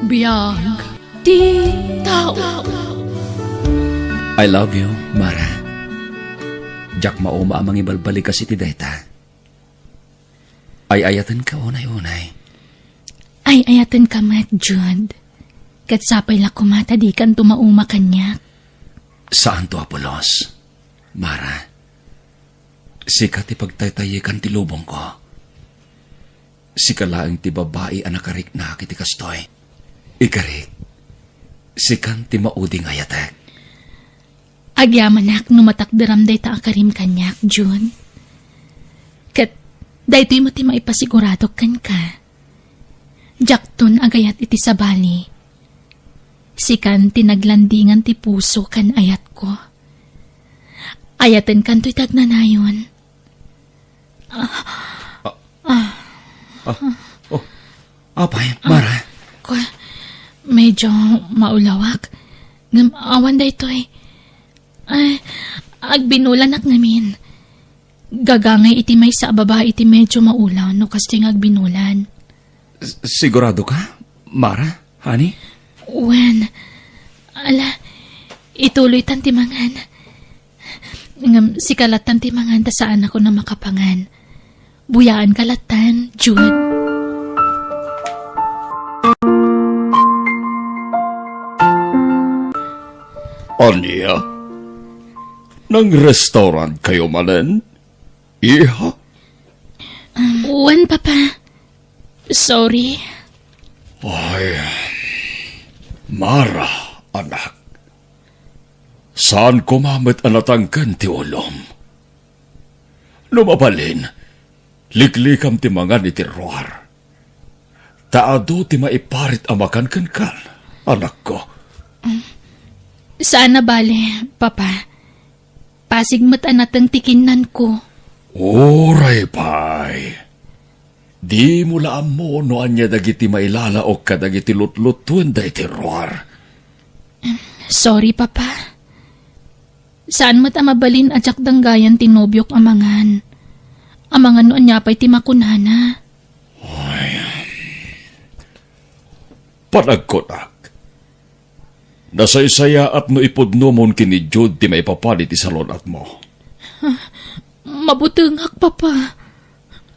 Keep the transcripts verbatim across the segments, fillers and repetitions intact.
Biag ti tao. I love you, Mara. Diak mauma a mangibalbalikas iti dayta. Ay-ayatenka unay-unay. Ay-ayatenka met, Jude. Ket sapay la koma ta dikanto mauma kaniak. Saanto a pulos, Mara. Sika ti pagtaytayekan ti lubongko. Sika laeng ti babai a nakariknak iti kastoy. Ikarik, sikan ti maudi nga ayatek. Agyamanak no matakderam dayta a karim kaniak, June. Ket daytoy met ti maipasigurado kenka. Diakton agayat iti sabali. Sikan ti naglandingan ti puso ken ayatko. Ayatenkanto iti agnanayon. Ah, ah, oh, apay, Mara? Ko, medyo maulawak. Ngem awan daytoy. Ay, agbinulanak ngamin. Gagangay iti maysa a babai iti medyo maulaw no kastoy nga agbinulan. S-, sigurado ka, Mara? Honey? Wen, ala, ituloytan ti mangan. Ngem sika lattan ti mangan ta saanakon a makapangan. Buyaanka lattan, Jude. Ania? Nang-restaurant kayo manen, iha? Wen, Papa. Sorry. Ay, Mara, anak. Saan koma met a natangken ti ulom. No mabalin, liklikam ti mangan iti ruar. Ta adu ti maiparit a makan kenka, anakko. Saan a bale, Papa. Pasig met a nateng ti kinnanko. Uray pay. Dimo la ammo no ania dagiti mailalaok kadagiti lutlutuen daytoy ruar. Sorry, Papa. Saan met a mabalin a diak danggayan ti nobiok a mangan. Amangan no ania pay ti makunana. Ay. Panagkunak. Nasaysayaat no ipudnomon ken ni Jude ti maipapan iti salun-atmo. Mabutengak, Papa.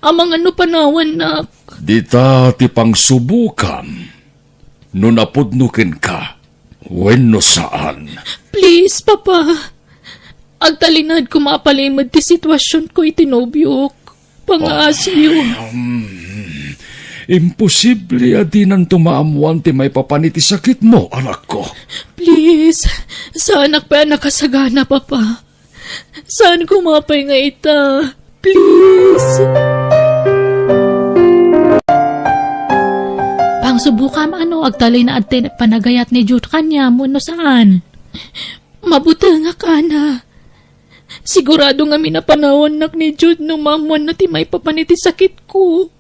Amangan no panawannak. Dita ti pangsubokam no napudno kenka wenno saan. Please, Papa. Agtalinaed koma a palimed ti situasionko iti nobiok. Pangaasiyo. Ay, um, imposible a dinanto maammoan ti maipapan iti sakitmo, anakko. Please, saanak pay a nakasagana, Papa. Saan koma pay nga ita? Please. Pangsubokam no agtalinaed ti panagayat ni Jude kaniam wenno saan. Mabutengak, Ana. Sigurado ngamin a panawannak ni Jude no maammoanna ti maipapan iti sakitko.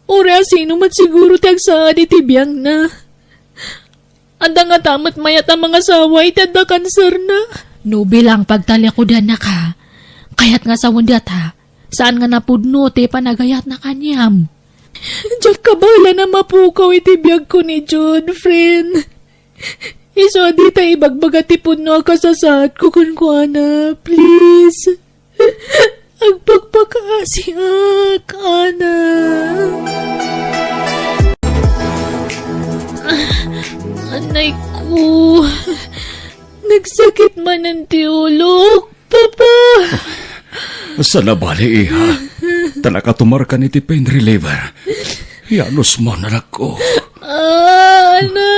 Uray a sino met siguro ti agsaad iti biangna. Adda ngata met mayat a mangasawa iti adda kanserna. No bilang pagtalikudannak, kayat nga sawen dayta, saan nga napudno ti panagayatna kaniam. Diak kabaelan a mapukaw iti biagko ni Jude, friend. Isu a dita ibagbaga ti pudno a kasasaadko kenkuana, please. Agpakpakaasiak, Ana. Anay ko. Nagsakit manen ti ulok. Papa! Saan a bale, iha. Ta nakatumarkan iti pain reliever. Ianusmon, anakko. Ah, Ana.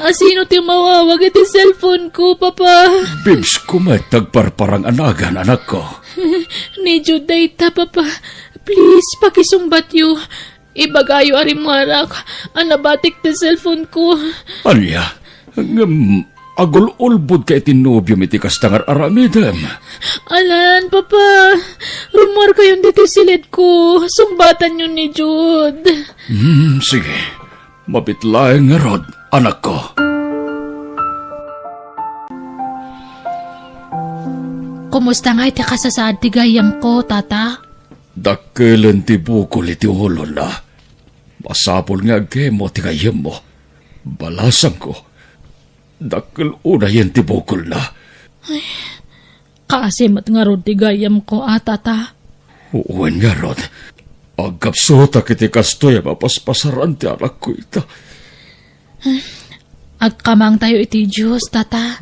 Asino ti mawawag iti cellphone ko, Papa? Bibs ko met ti agparparang a nagan, anakko. Ni Jude dayta, Papa. Please, pakisungbatyo. Ibagayo a rimmuarak a nabatik ti cellphone ko. Ania? Ngem agul-ulbodka iti nobiom iti kasta nga ar-aramidem? Alan, Papa. Rummuarkayon ditoy siled ko. Sungbatanyo ni Jude. Hmm, sige. Mabit laeng ngarud, anakko. Kumusta nga iti kasasaad ti gayyemko, Tata? Dakkelen ti bukol iti ulona. Masapul nga aggayyemmo ti gayyemmo. Balasangko, dakkel unayen ti bukolna. Kaasi met ngarud ti gayyemko a, Tata. Wen ngarud, agkapsutak iti kastoy a mapaspasaran ti anakko ita. Agkamangtayo iti Dios, Tata.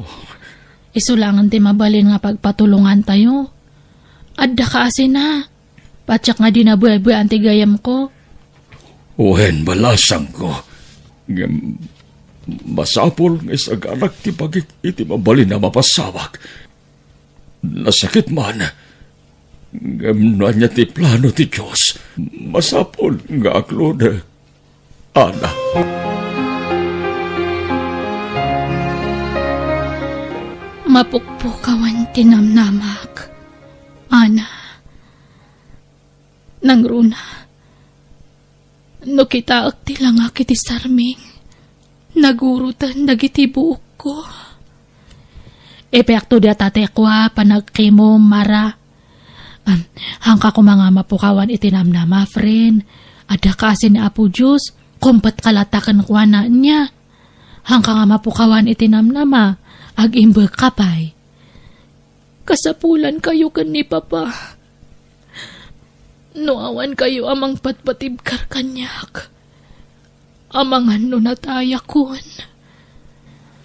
Isu laengen ti mabalin nga pagpatulongantayo. Adda kaasina. Patiek nga dina buebuean ti gayyemko. Wen, balasangko. Ngem masapul nga isaganak ti bagik iti mabalin a mapasawak. Nasakit man. Ngem no ania ti plano ti Dios, masapul nga akludek. Ana. Mapukpukawan ti namnamak. Ana. Nangruna, no kitaek ti langak iti sarming, naguroten dagiti buokko. Epekto dayta ti kua panagkemo, Mara. Am, hangka koma nga mapukawan iti namnama, friend. Adda kaasi ni Apo Dios, kumpet ka latta kenkuana, ania? Hangka nga mapukawan iti namnama, agimbegka pay. Kasapulankayo ken ni Papa. No awankayo a mangpatpatibkar kaniak, amangan no natayakon.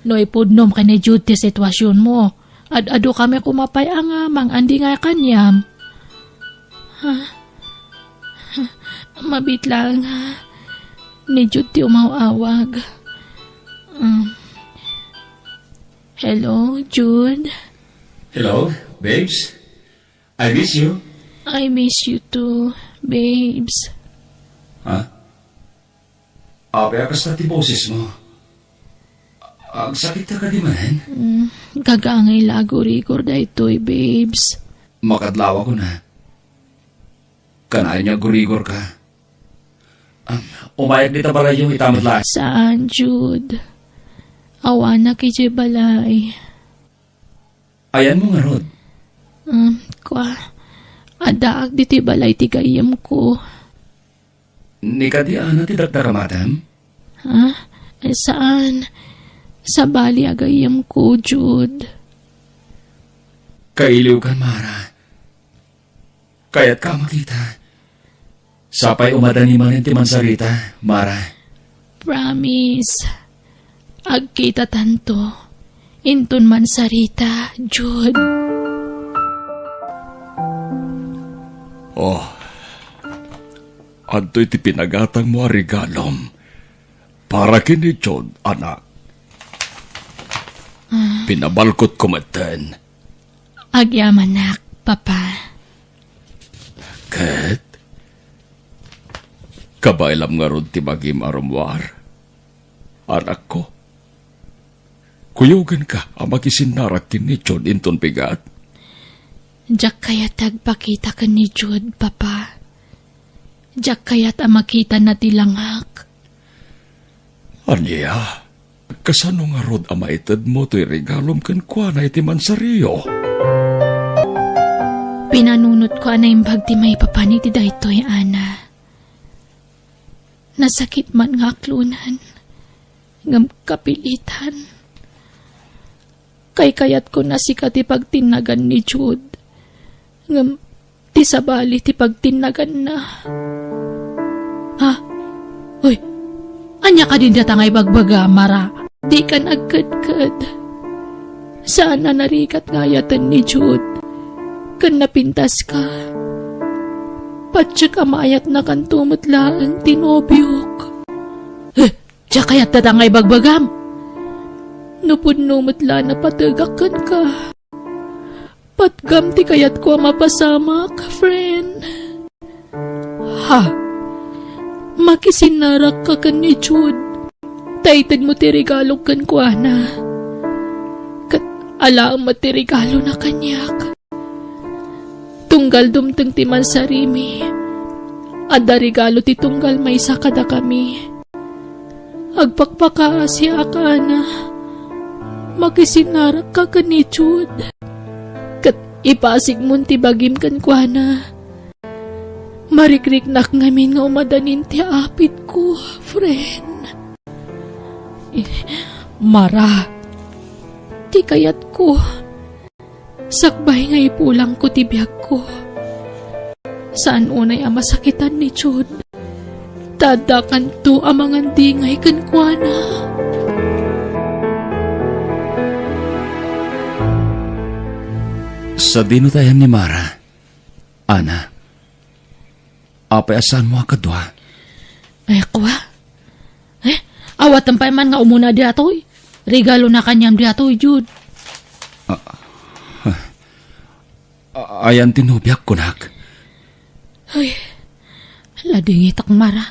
No ipudnom ken ni Jude ti situasionmo, ad-adu kami koma pay a nga mangandingay kaniam. Ha? Mabit laeng, ha? Ni Jude ti umaw-awag. Um. Hello, Jude? Hello, babes? I miss you. I miss you too, babes. Ha? Apay a kasta ti boses mo? Agsakit ka kadi manen? Mm, gagangay la agurigor daytoy, babes. Makadlawakon a. Kanayon nga agurigor ka. Um, umayak dita balayyo, ita met laeng. Saan, Jude? Awanak idiay balay. Ayanmo ngarud? Um, kua, addaak ditoy balay ti gayyemko. Ni kadi Ana ti dakdakamatem? Ha? Eh, saan? Sabali a gayyemko, Jude. Kailiwkan, Mara. Kayatka a makita. Sapay umadani manen ti mansarita, Mara. Promise. Agkitatanto. Inton mansarita, Jude. Oh. Adtoy ti pinagatangmo a regalom. Para ken ni Jude, anak. Ah. Pinabalkotko metten. Agyamanak, Papa. Ket, kabaelam ngarud ti bagim a rummuar, anakko. Kuyogenka a makisinnarak ken ni Jude inton bigat. Diak kayat ti agpakita ken ni Jude, Papa. Diak kayat a makitana ti langak. Ania? Kasano ngarud a maitedmo toy regalom kenkuana iti mansario? Pinanunotko a naimbag ti maipapan iti daytoy, Ana. Nasakit man nga aklonan, ngem kapilitan. Kaykayatko a sika ti pagtinnagan ni Jude, ngem ti sabali ti pagtinnaganna. Ha? Uy, ania kadi dayta nga ibagbaga, Mara? Dikan agkedked. Saan a narigat nga ayaten ni Jude. Ken napintaska. Patiek a maayatnakanto met laeng ti nobiok. Eh, diak kayat dayta nga ibagbagam. No pudno met la a napategak kenka. Patgam ti kayatko a mapasamak, friend. Ha? Makisinnarakka ken ni Jude. Ta itedmo ti regalok kenkuana. Ket alaem met ti regalona kaniak. Tunggal dumteng ti mansarimi, adda regalo ti tunggal maysa kadakami. Agpakpakaasiak, Ana. Makisinnarakka ken ni Jude. Ket ipasigmon ti bagim kenkuana. Marikriknak ngamin nga umadanin ti apitko, friend. Eh, Mara, ti kayatko, sakbay nga ipulangko ti biagko, saan unay a masakitan ni Jude. Ta addakanto a mangandingay kenkuana. Sadino ti ayan ni Mara? Ana, apay a saanmo a kadua? Ay, kua? Eh, awaten pay man nga umuna diatoy. Regalona kaniam diatoy, Jude. A-, ayan ti nobiak, kunak. Ay, ladingitak, Mara.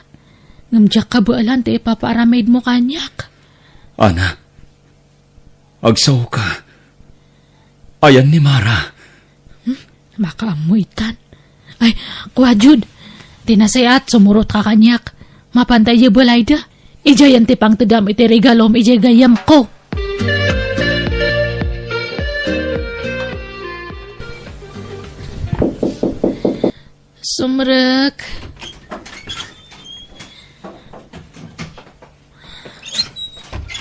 Ngem diak kabaelan ti ipapaaramidmo kaniak. Ana, agsaoka. Ayan ni Mara. Hmm? Makaammo itan. Ay, kua, Jude. Ti nasayaat, sumurotka kaniak. Mapanta idiay balayda. Idiayen ti pangtedam iti regalom idiay gayyemko. Sumrek.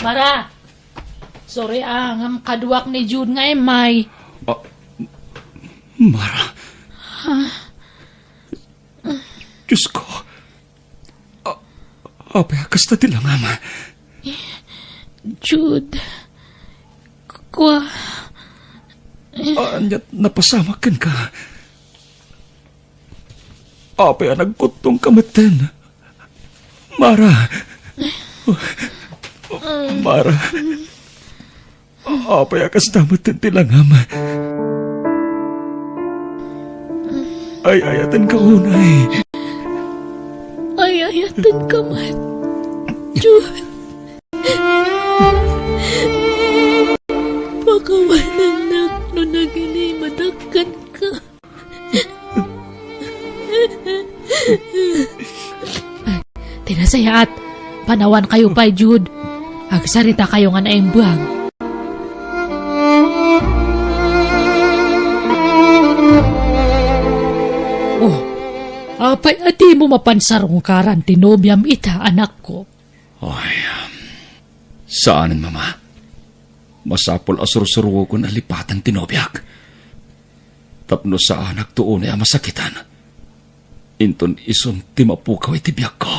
Mara! Sorry, ah, ngem kaduak ni Jude nga immay. Ah, Mara. Diyos ko. Ah, apay a kasta ti langam? Jude. Kua. Ania't napasamak kenka? Apay a nagkuttongka metten? Mara! Mara! Apay a kasta metten ti langam? Ay-ayatenka unay. Ay-ayatenka met, Jude. Pakawanennak no nagilimedak kenka. Ti nasayaat, panawankayo pay, Jude. Agsaritakayo nga naimbag. Oh, apay a dimo mapan sarungkaran ti nobiam ita, anakko? Ay, saanen, Mama. Masapul a sursuruoken a lipaten ti nobiak. Tapno saanakto unay a masakitan. Inton isun ti mapukaw iti biagko.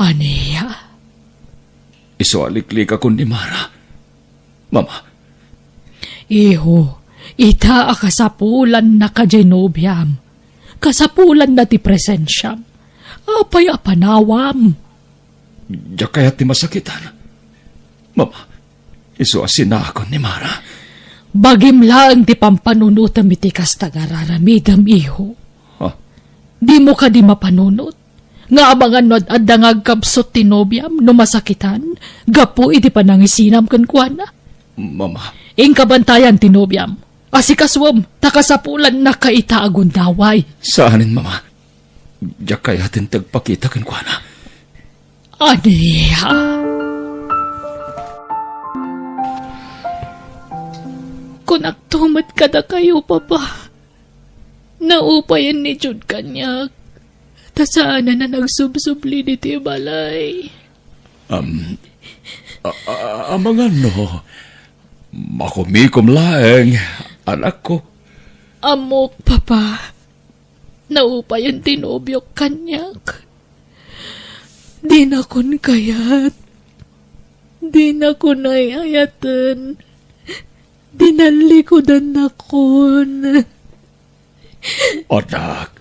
Ania? Isu a liklikakon ni Mara. Mama. Iho, ita a kasapulannaka diay nobiam. Kasapulanna ti presensiam. Apay a panawam? Diak kayat ti masakitan. Mama, isu a sinaakon ni Mara. Bagim laeng ti pampanunotem iti kasta nga ar-aramidem, iho. Ha? Dimo kadi mapanunot nga amangan no ad-adda nga agkabsut ti nobiam no masakitan gapu iti panangisinam kenkuana? Mama. Inka bantayan ti nobiam. Asikasuem, ta kasapulannaka ita a gundaway. Saanen, Mama. Diak kayaten ti agpakita kenkuana. Ania? Kunakto met kadakayo, Papa. Naupayen ni Jude kaniak, ta saanen a nagsubsubli ditoy balay. Am, a, a, amangan no, makumikom laeng, anakko. Ammok, Papa. Naupayen ti nobiok kaniak. Dinakon kayat. Dinakon ay-ayaten. Dinallikudannakon. Anak,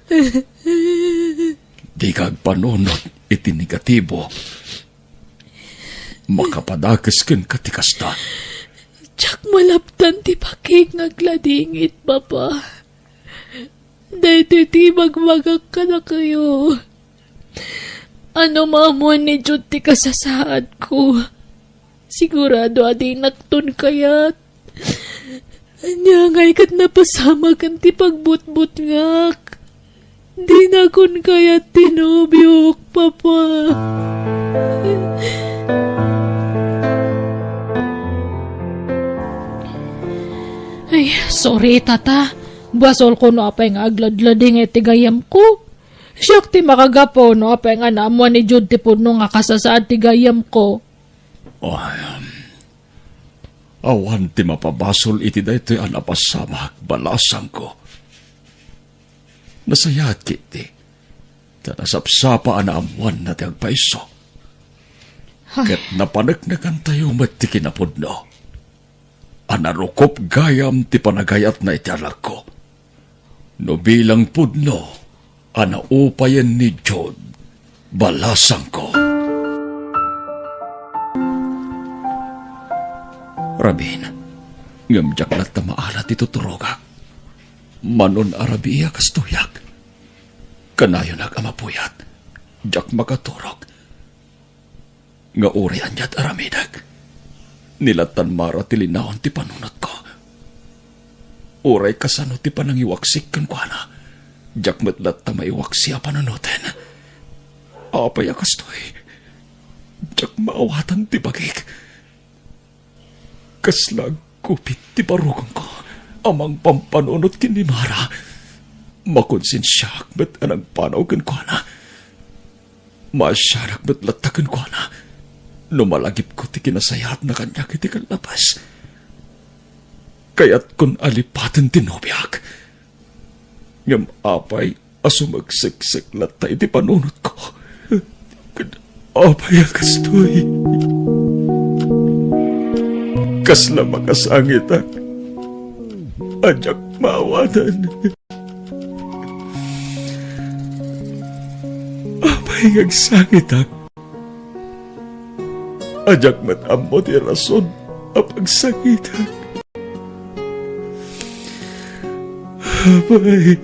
dika agpanunot iti negatibo. Makapadakes kenka ti kasta. Diak malaptan ti pakik nga agladingit, Papa. Daytoy ti ibagbagak kadakayo. Ammom a ammoen ni Jude ti kasasaadko. Sigurado a dinakton kayat. Ania ngay ket napasamaken ti pagbutbutngak. Dinakon kayat ti nobiok, Papa. Ay, sorry, Tata. Basolko no apay nga agladladingay ti gayyemko. Siak ti makagapu no apay nga naammuan ni Jude ti pudno nga kasasaad ti gayyemko. Ay, awan ti mapabasol iti daytoy a napasamak, balasangko. Nasayaat ketdi, ta nasapsapa a naammuanna ti agpayso. Ay. Ket napaneknekantayo met ti kinapudno a narukop gayam ti panagayatna iti alakko. No bilang pudno a naupayen ni Jude, balasangko. Rabin, ngem diak latta maala ti tuturogak. Manon a rabii a kastoyak. Kanayonak a mapuyat. Diak makaturog. Nga uray ania ti aramidek, ni lattan Mara ti linaon ti panunotko. Uray kasano ti panangiwaksik kenkuana, diak met latta maiwaksi a panunoten. Apay a kastoy? Diak maawatan ti bagik. Kasla agkupit ti barukongko a mangpampanunot ken ni Mara. Makonsensiaak met a nagpanaw kenkuana. Maasianak met latta kenkuana no malagipko ti kinasayaatna kaniak iti kallabas. Kayatkon a lipaten ti nobiak. Ngem apay a sumekseksek latta iti panunotko? Ket apay a kastoy? Kasla makasangitak a diak maawatan. Apay nga agsangitak a diak met ammo ti rason a pagsangitak? Apay.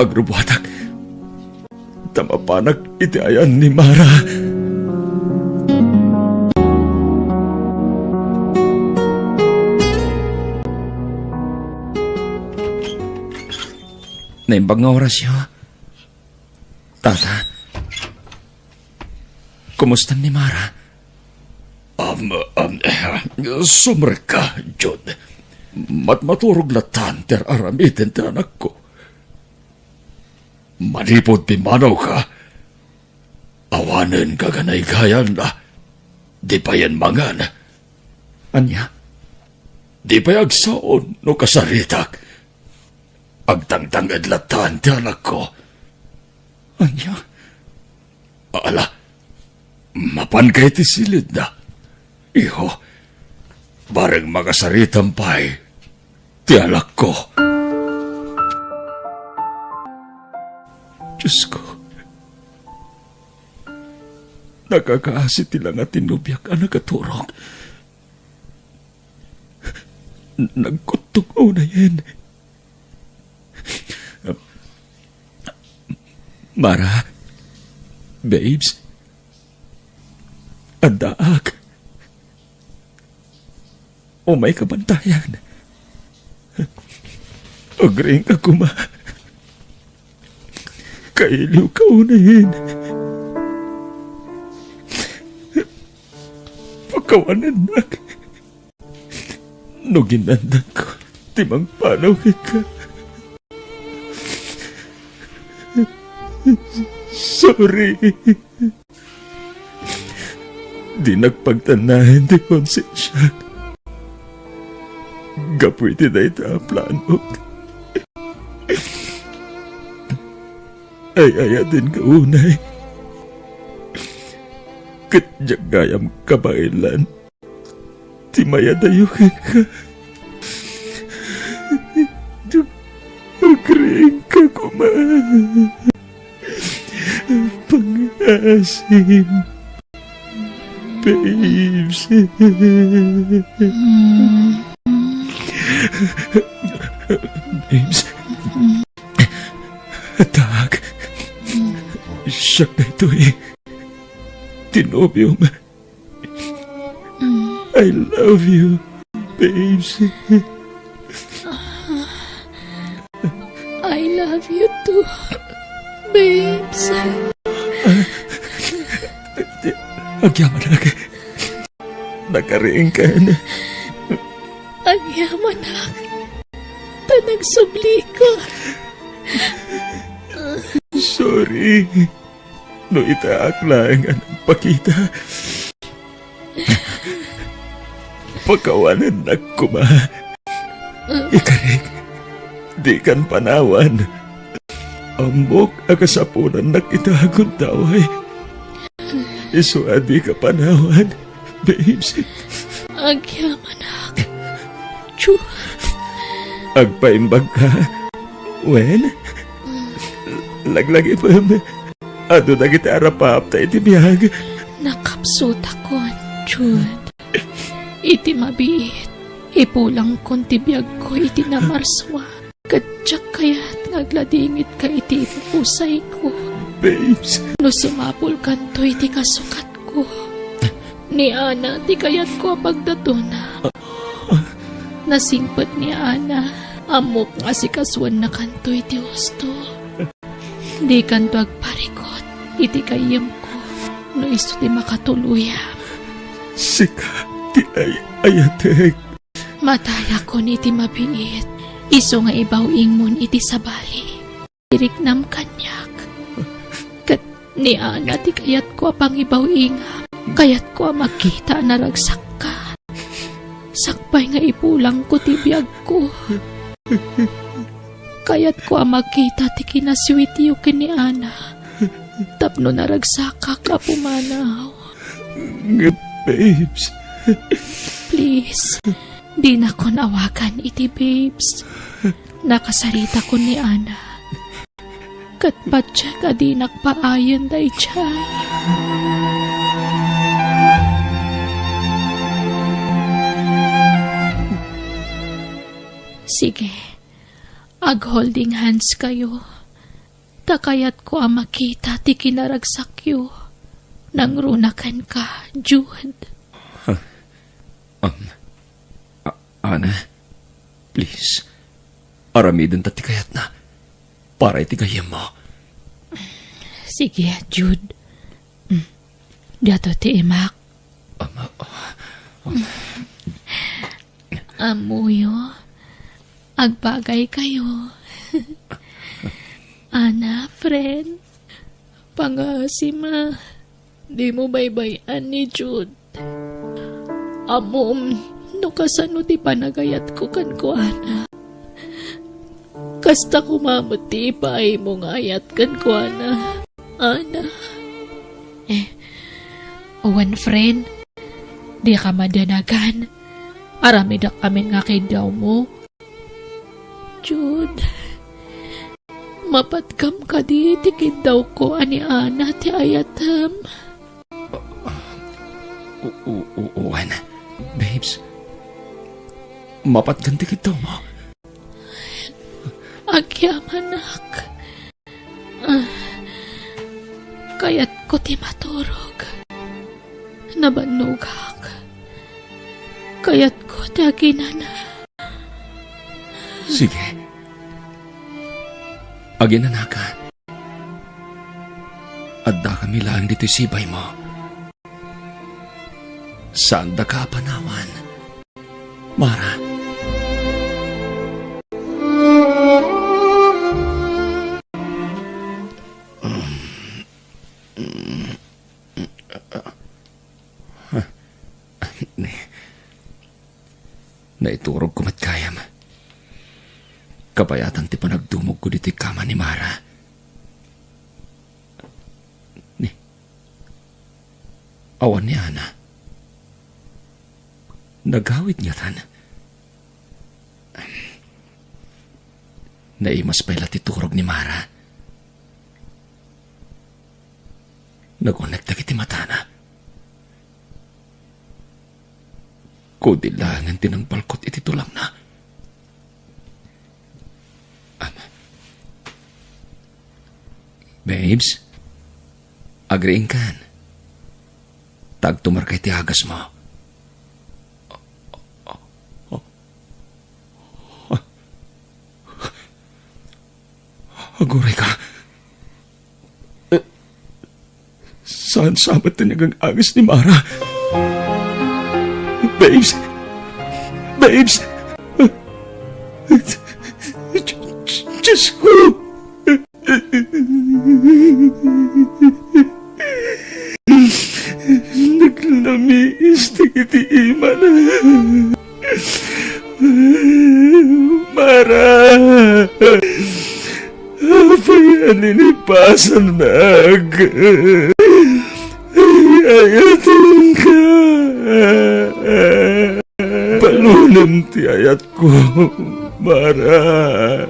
Agrubuatak ta mapanak iti ayan ni Mara. Naimbag nga orasyo, Tata. Kumusta ni Mara? Am, am, sumrekka, Jude. Matmaturog lattan ti ar-aramiden ti anakko. Manipud pimmanawka, awanen kaganaygayanna, di payen mangan. Ania? Di pay agsaon no kasaritak. Agtangtanged lattan ti anakko. Ania? Ala, mapanka iti silidna. Iho, bareng makasaritam pay ti anakko. Diosko, nakakaasi ti langa ti nobiak a nakaturog. Nagkuttog unayen. Mara, babes, addaak. Umayka bantayan. Agriingka koma. Kailiwka unayen. Pakawanennak no ginandanko ti mangpanaw kenka. Sorry. Dinak pagtannaen ti konsensiak gapu iti dayta a planok. Ay-ayatenka unay. Ket diak gayam kabaelan ti mayadayo kenka. Agriingka koma. Pangaasim, babes. Babes. Addaak. Siak daytoy. Ti nobiom. I love you, babes. I love you too, babes. Agyamanak. Nakaringkan. Agyamanak, ta nagsublika. Sorry. No itaak laeng a nagpakita, pakawanennak koma. Ikarik, dikan panawan. Ammok a kasapulannak ita a gundaway. Isu a dika panawan, babes. Agyamanak. Juan. Agpaimbagka, wen? Laglagipem. Adu dagiti arapapta iti biag. Nakapsutakon, Jude. Iti mabiit, ipulangkon ti biagko iti namarsua. Ket diak kayat nga agladingitka iti ipupusayko. Babes. No sumapulkanto iti kasukatko, ni Ana ti kayatko a pagdatona. Nasingpet ni Ana. Ammok nga asikasuennakanto iti husto. Dikanto agparikut iti gayyemko no isu ti makatuluyam. Sika ti ay-ayatek. Matayakon iti mabiit. Isu nga ibaw-ingmon iti sabali. Iriknam kaniak. Ket ni Ana ti kayatko a pangibaw-ingam. Kayatko a makita a naragsakka. Sakbay nga ipulangko ti biagko. Kayatko a makita ti kinasweetyo ken ni Ana. Tapno naragsakak a pumanaw. Nga, babes. Please, dinakon awagan iti babes. Nakasaritakon ni Ana. Ket patiek a dinak paayen daydiay. Sige, ag-holding hands kayo. Ta kayatko a makita ti kinaragsakyo. Nangruna kenka, Jude. Um, A-, Ana, please, aramidenta ti kayatna para iti gayyemmo. Sige, Jude. Mm. Diato ti imak. Ama, ah, Ammoyo, agbagay kayo. Ana, friend, pangasim a dimo baybay-an ni Jude. Ammom no kasano ti panagayatko kenkuana. Kasta koma met ti ipaaymo nga ayat kenkuana, Ana. Eh, wen, friend, dika madanagan. Aramidek amin nga kiddawmo. Jude, mapatgam kadi ti kiddawko a ni Ana ti ayatem? O-, o-, o-, wen, babes. Mapatgam ti kiddawmo. Agyamanak. Ah, kayatko ti maturog. Nabannogak. Kayatko ti aginana. Sige. Aginanaka. Addakami laeng ditoy sibaymo. Saandaka a panawan, Mara. Naiturogko met gayam. Kabayatan ti panagdumogko ditoy kama ni Mara. Ni, awan ni Ana. Nagawid ngatan. Naimas pay la ti turog ni Mara. Nagunek dagiti matana. Kudil laengen ti nangbalkot iti tulangna. Ama. Babes, agriingkan. Ta agtumarka iti agasmo. Aguray ka. Eh, saan sa met ti nagang-agas ni Mara? Babes! Babes! Diyos ko! Naglamiis dagiti imana. Mara! Apay a ninipasannak? Ay-ayatenka. Balunem ti ayatko, Mara.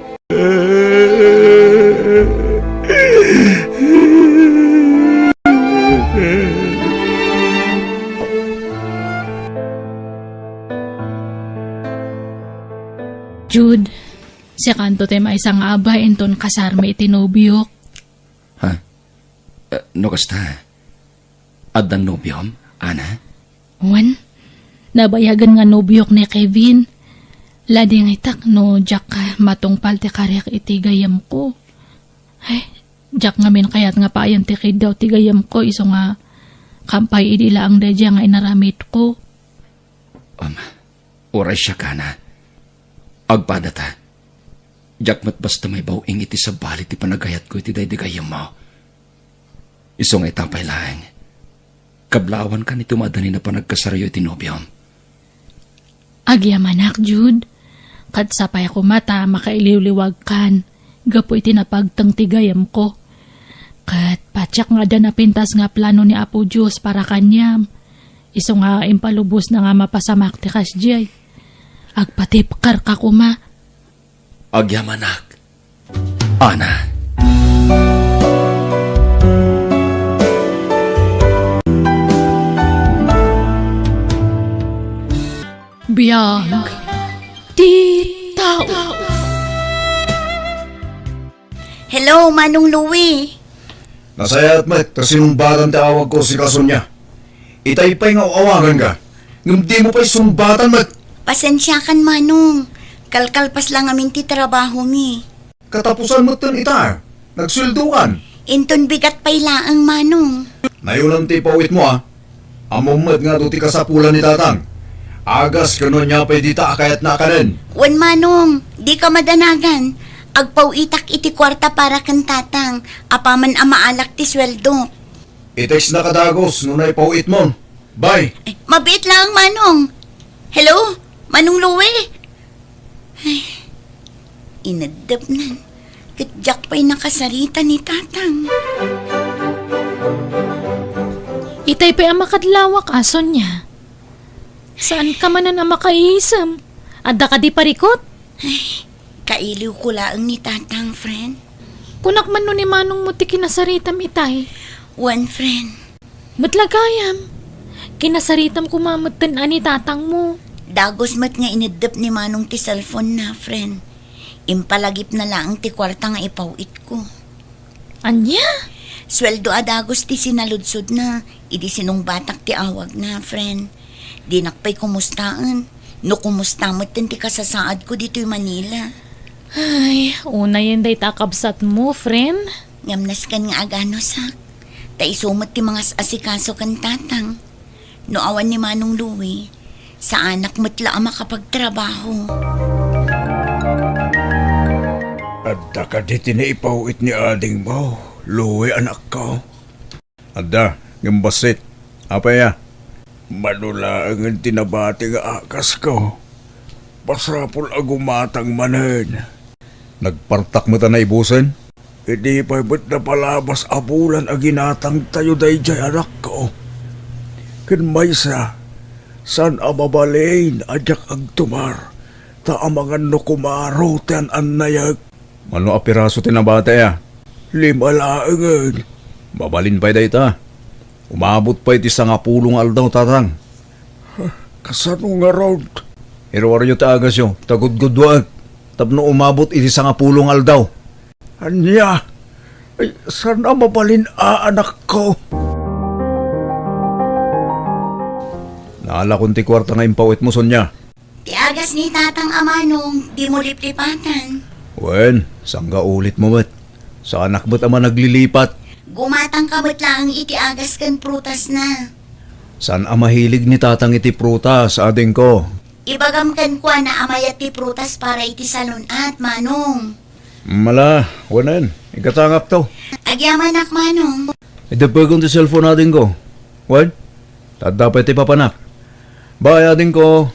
Jude, siakanto ti maysa nga abay inton kasarmi iti nobiok. Ha? Eh, no kasta, addan nobiom, Ana? Wen, nabayagen nga nobiok ni Kevin. Ladingitak no diak matungpal ti kariak iti gayyemko. Ay, diak ngamin kayat nga paayen ti kiddaw ti gayyemko isu nga kampay idi laeng daydiay nga inaramidko. Um, uray siak, Ana. Agpadata. Diak met basta maibaw-ing iti sabali ti panagayatko iti daydi gayyemmo. Isu nga ita pay laeng, kablaawankan iti maadanin a panagkasaryo iti nobiom. Agyamanak, Jude. Ket sapay a koma ta makailiwliwagkan gapu iti napagteng ti gayyemko. Ket patiek nga adda napintas nga plano ni Apo Dios para kaniam. Isu nga impalubosna nga mapasamak ti kasdiay. Agpatibkerka koma. Agyamanak, Ana. Biag ti tao. Hello, Manong Louie. Nasayaat met ta sinungbatan ti awagko, sika Sonia. Itay pay nga aw-awaganka, ngem dimo pay sungbatan met. Pasensiakan, Manong. Kalkalpas la ngamin ti trabahomi. Katapusan metten ita, nagsueldokan. Inton bigat pay laeng, Manong. Nayolam ti ipaw-itmo, a. Ammom met nga adu ti kasapulan ni Tatang. Agas ken no ania pay dita a kayatna a kanen. Wen, Manong, dika madanagan. Agpaw-itak iti kuarta para ken Tatang, apaman a maalak ti sueldo. I-textnaka dagus no naipaw-itmon. Bye. Eh, mabiit laeng, Manong. Hello? Manong Louie? Ay, ineddepnan. Ket diak pay nakasarita ni Tatang. Itay pay a makadlawak, a, Sonia. Saanka manen a makaisem? Adda kadi parikut? Ay, kailiwko laeng ni Tatang, friend. Kunak man no ni Manongmo ti kinasaritam itay. Wen, friend. Met la gayam, kinasaritam koma metten a ni Tatangmo. Dagus met nga ineddep ni Manong ti cellphone na, friend. Impalagipna laeng ti kuarta nga ipaw-itko. Ania? Sueldo a dagus ti sinaludsodna idi sinungbatak ti awagna, friend. Dinak pay kumustaen no kumusta metten ti kasasaadko ditoy Manila. Ay, unayen dayta a kabsatmo, friend. Ngem nasken nga aganusak, ta isu met ti mangas-asikaso ken Tatang. No awan ni Manong Louie, saanak met la a makapagtrabaho. Adda kadi ti naipaw-it ni adingmo, Louie, anakko? Adda, ngem bassit. Apay a? Mano laengen ti nabati nga akasko. Masapul a gumatang manen. Nagpartak met a naibusen? Idi pay met napalabas a bulan a ginatangtayo daydiay, anakko. Ken maysa, saan a mabalin a diak agtumar, ta amangan no kumaro ti an-annayek. Mano a piraso ti nabati a? Lima laengen. Mabalin pay dayta. Umabot pay ti sangapulo nga aldaw, Tatang. Kasano ngarud? Iruaryo ti agasyo, ta gudgudwaek tapno umabot iti sangapulo nga aldaw. Ania? Ay, saan a mabalin a, anakko? Naalakon ti kuarta nga impaw-itmo, Sonia. Ti agas ni Tatang a Manong, dimo liplipatan. Wen, sangga ulitmo met. Saanak met a managlilipat. Gumatangka met laeng iti agas ken prutasna. Saan a mahilig ni Tatang iti prutas, adingko. Ibagam kenkuana a mayat ti prutas para iti salun-at, Manong. Mala, wanen, igatangakto. Agyamanak, Manong. Ideppegon ti cellphone, adingko. Wen? Adda pay ti papanak. Bye, adingko.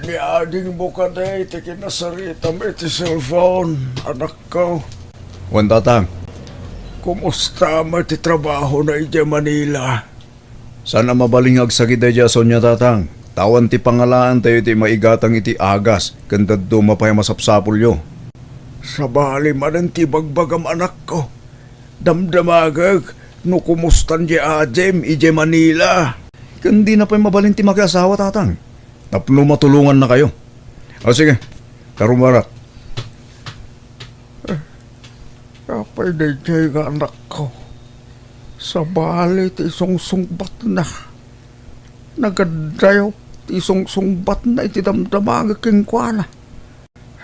Ni adingmo kadi ti kinasaritam iti cellphone, anakko. Wen, Tatang. Kumusta met ti trabahona idiay Manila? Saan a mabalin nga agsakit daydiay a Sonia, Tatang. Ta awan ti pangalaantayo iti maigatang iti agas ken dadduma pay a masapsapulyo. Sabali manen ti bagbagam, anakko. Damdamagek no kumustan diay adim idiay Manila. Ken dina pay mabalin ti makiasawa, Tatang, tapno matulongannakayo. O sige, ta rumarak. Apay daydiay nga anakko? Sabali ti sungsungbatna. Nagadayop ti sungsungbatna iti damdamagek kenkuana.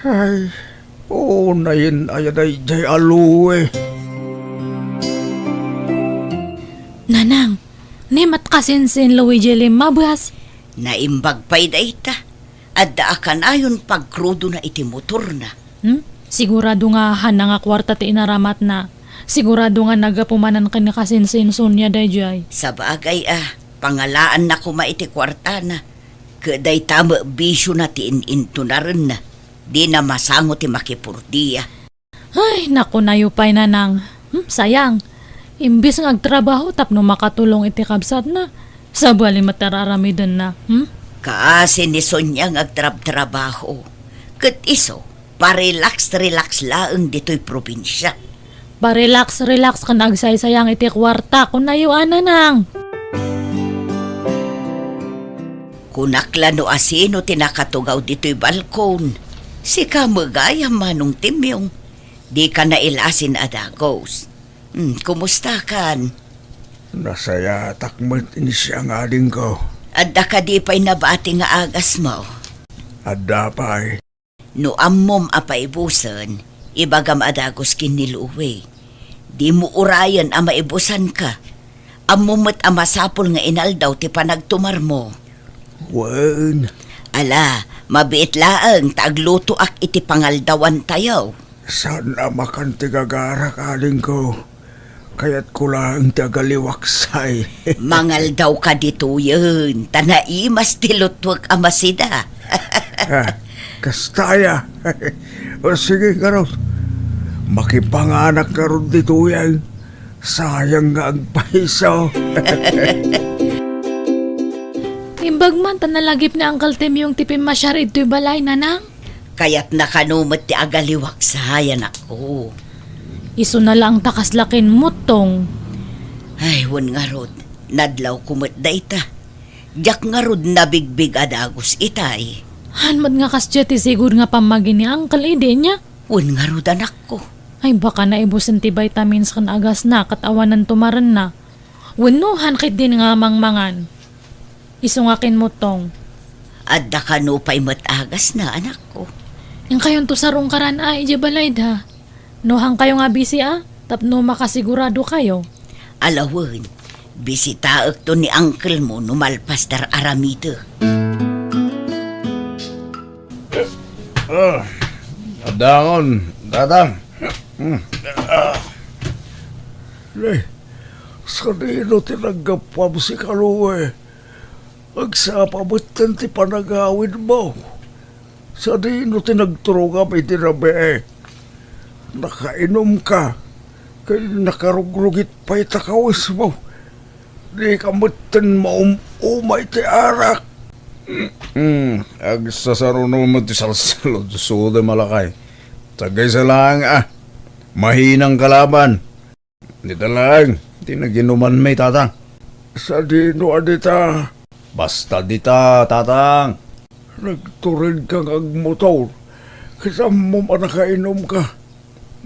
Ay, unayen aya daydiay a Louie. Nanang, ni met kasinsin Louie diay limmabas? Naimbag pay dayta. Adda a kanayon pagkrudona iti motorna. Hmm? Sigurado nga haanna nga kuarta ti inaramatna. Sigurado nga naggapu manen ken ni kasinsin Sonia daydiay. Sabagay a, pangalaanna koma iti kuartana. Ket dayta met bisiona ti in-intunarenna. Dina masango ti makipurdia. Ay, nakunayo pay, Nanang. Hmm, sayang. Imbes nga agtrabaho tapno makatulong iti kabsatna, sabali met ti ar-aramidenna. Hmm? Kaasi ni Sonia nga agtrabtrabaho. Ket isu, parelax-relax laeng ditoy probinsia. Parelax-relax ken agsaysayang iti kuarta, kunayo a, Nanang. Kunak la no asino ti nakatugaw ditoy balkon. Sika met gayam, Manong Timyong. Dika nailasin a dagus. Hmm, kumustakan? Nasayaatak met iti siak, adingko. Adda kadi pay nabati nga agasmo? Adda pay. No ammom a paibusen, ibagam a dagus ken ni Louie. Dimo urayen a maibusanka. Ammom met a masapul nga inaldaw ti panagtumarmo. Wen. Ala, mabiit laeng ta aglutoak iti pangaldawantayo. Saan a makan ti gagarak, adingko. Kayatko laeng ti agaliwaksay. Mangaldawka ditoyen, ta naimas ti lutwek a masida. Ah, kasta aya. O, sige, ngarud. Makipanganak ngarud ditoyen. Sayang nga agpayso. Imbag man ta nalagip ni Uncle Timyong ti pimmasiar idtoy balay, Nanang. Kayatna kano met ti agaliwaksay, anakko. Isuna laeng ta kasla kinmuttong. Ay, wen ngarud, nadlawko met dayta. Diak ngarud nabigbig a dagus itay. Haan met nga kasdiay ti sigud nga pammagi ni Uncle idi nia? Wen ngarud, anakko. Ay, baka naibusen ti vitamins ken agasna ket awanen tumarenna. Wenno, haan ketdin nga mangmangan. Isu nga kinmuttong. Adda kano pay met agasna, anakko. Inkayonto sarungkaran a idiay balayda. No haankayo nga bisi a, tapno makasiguradokayo. Ala wen, bisitaekto ni uncle mo no malpas ti ar-aramidek. Ah, addangon, Tatang. Hmm. Ah. Nay, sadino ti naggapuam, sika, Louie? Agsapa metten ti panagawidmo. Sadino ti nagturongam iti rabii? Nakainumka, ken nakarugrugit pay ta kawismo. Dika metten maum-uma iti arak. Hmm, agsasaruno met ti salsalodsodem a lakay. Sagaysa laeng a, mahinang kalaban. Dita laeng ti naginumanmi, Tatang. Sadino a dita? Basta dita, Tatang. Nagturedka nga agmotor, ket ammom a nakainumka.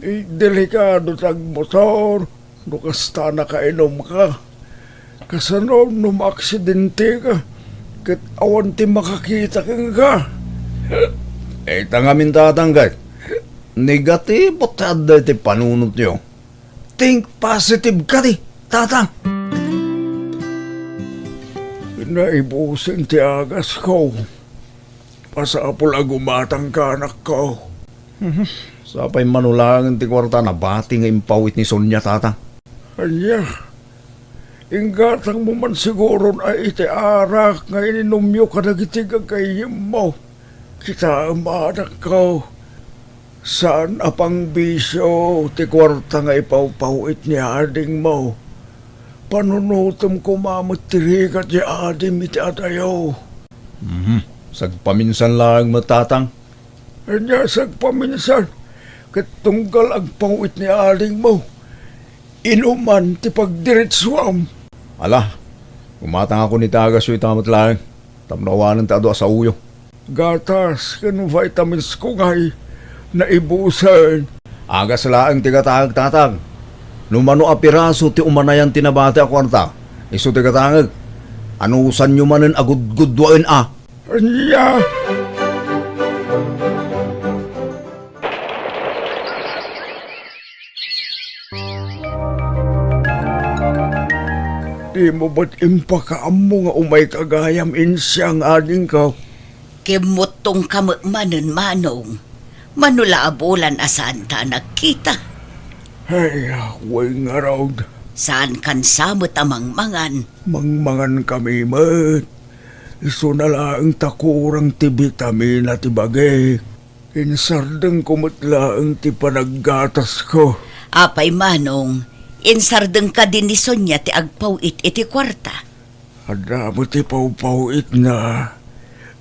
Eh, delikado ti agmotor no kasta nakainumka. Kasano no maaksidenteka ket awan ti makakita kenka? Ita ngamin, Tatang, ket negatibo ti adda iti panunotyo. Think positive kadi, Tatang. Naibusen ti agasko. Masapul a gumatangka, anakko. Mhm. Sapay mano laengen ti kuarta, nabati nga impaw-it ni Sonia, Tatang. Ania? Inggatangmo man siguron a iti arak nga ininumyo kadagiti gagayyemmo. Kitaem, anakko, saan a pangbisio ti kuarta nga ipawpaw-it ni adingmo. Panunotem koma met ti rigat ni adim iti adayo. Mhm. Sagpaminsan laeng met, Tatang. Ania sagpaminsan? Ket tunggal agpaw-it ni adingmo, inuman ti pagdiretsuam. Ala, gumatangakon iti agasyo ita met laeng, tapno awanen ti adu a saoyo. Gatas ken vitamins ko ngay naibusen. Agas laeng ti gatangek, Tatang. No mano a piraso ti umanayan ti nabati a kuarta, isu ti gatangek. Anusanyo manen a gudgudwaen a. Ania? Dimo met impakaammo nga umayka gayam, insiang adingko? Kimmuttongka met manen, Manong. Mano la a bulan a saanta a nagkita. Ay, wen ngarud. Saankan sa met a mangmangan? Mangmangankami met. Isuna laeng ta kurang ti bitamina ti bagik. Insardengko met laeng ti panaggatasko. Apay, Manong, insardeng kadi ni Sonia ti agpaw-it iti kuarta? Adda met ti pawpaw-itna,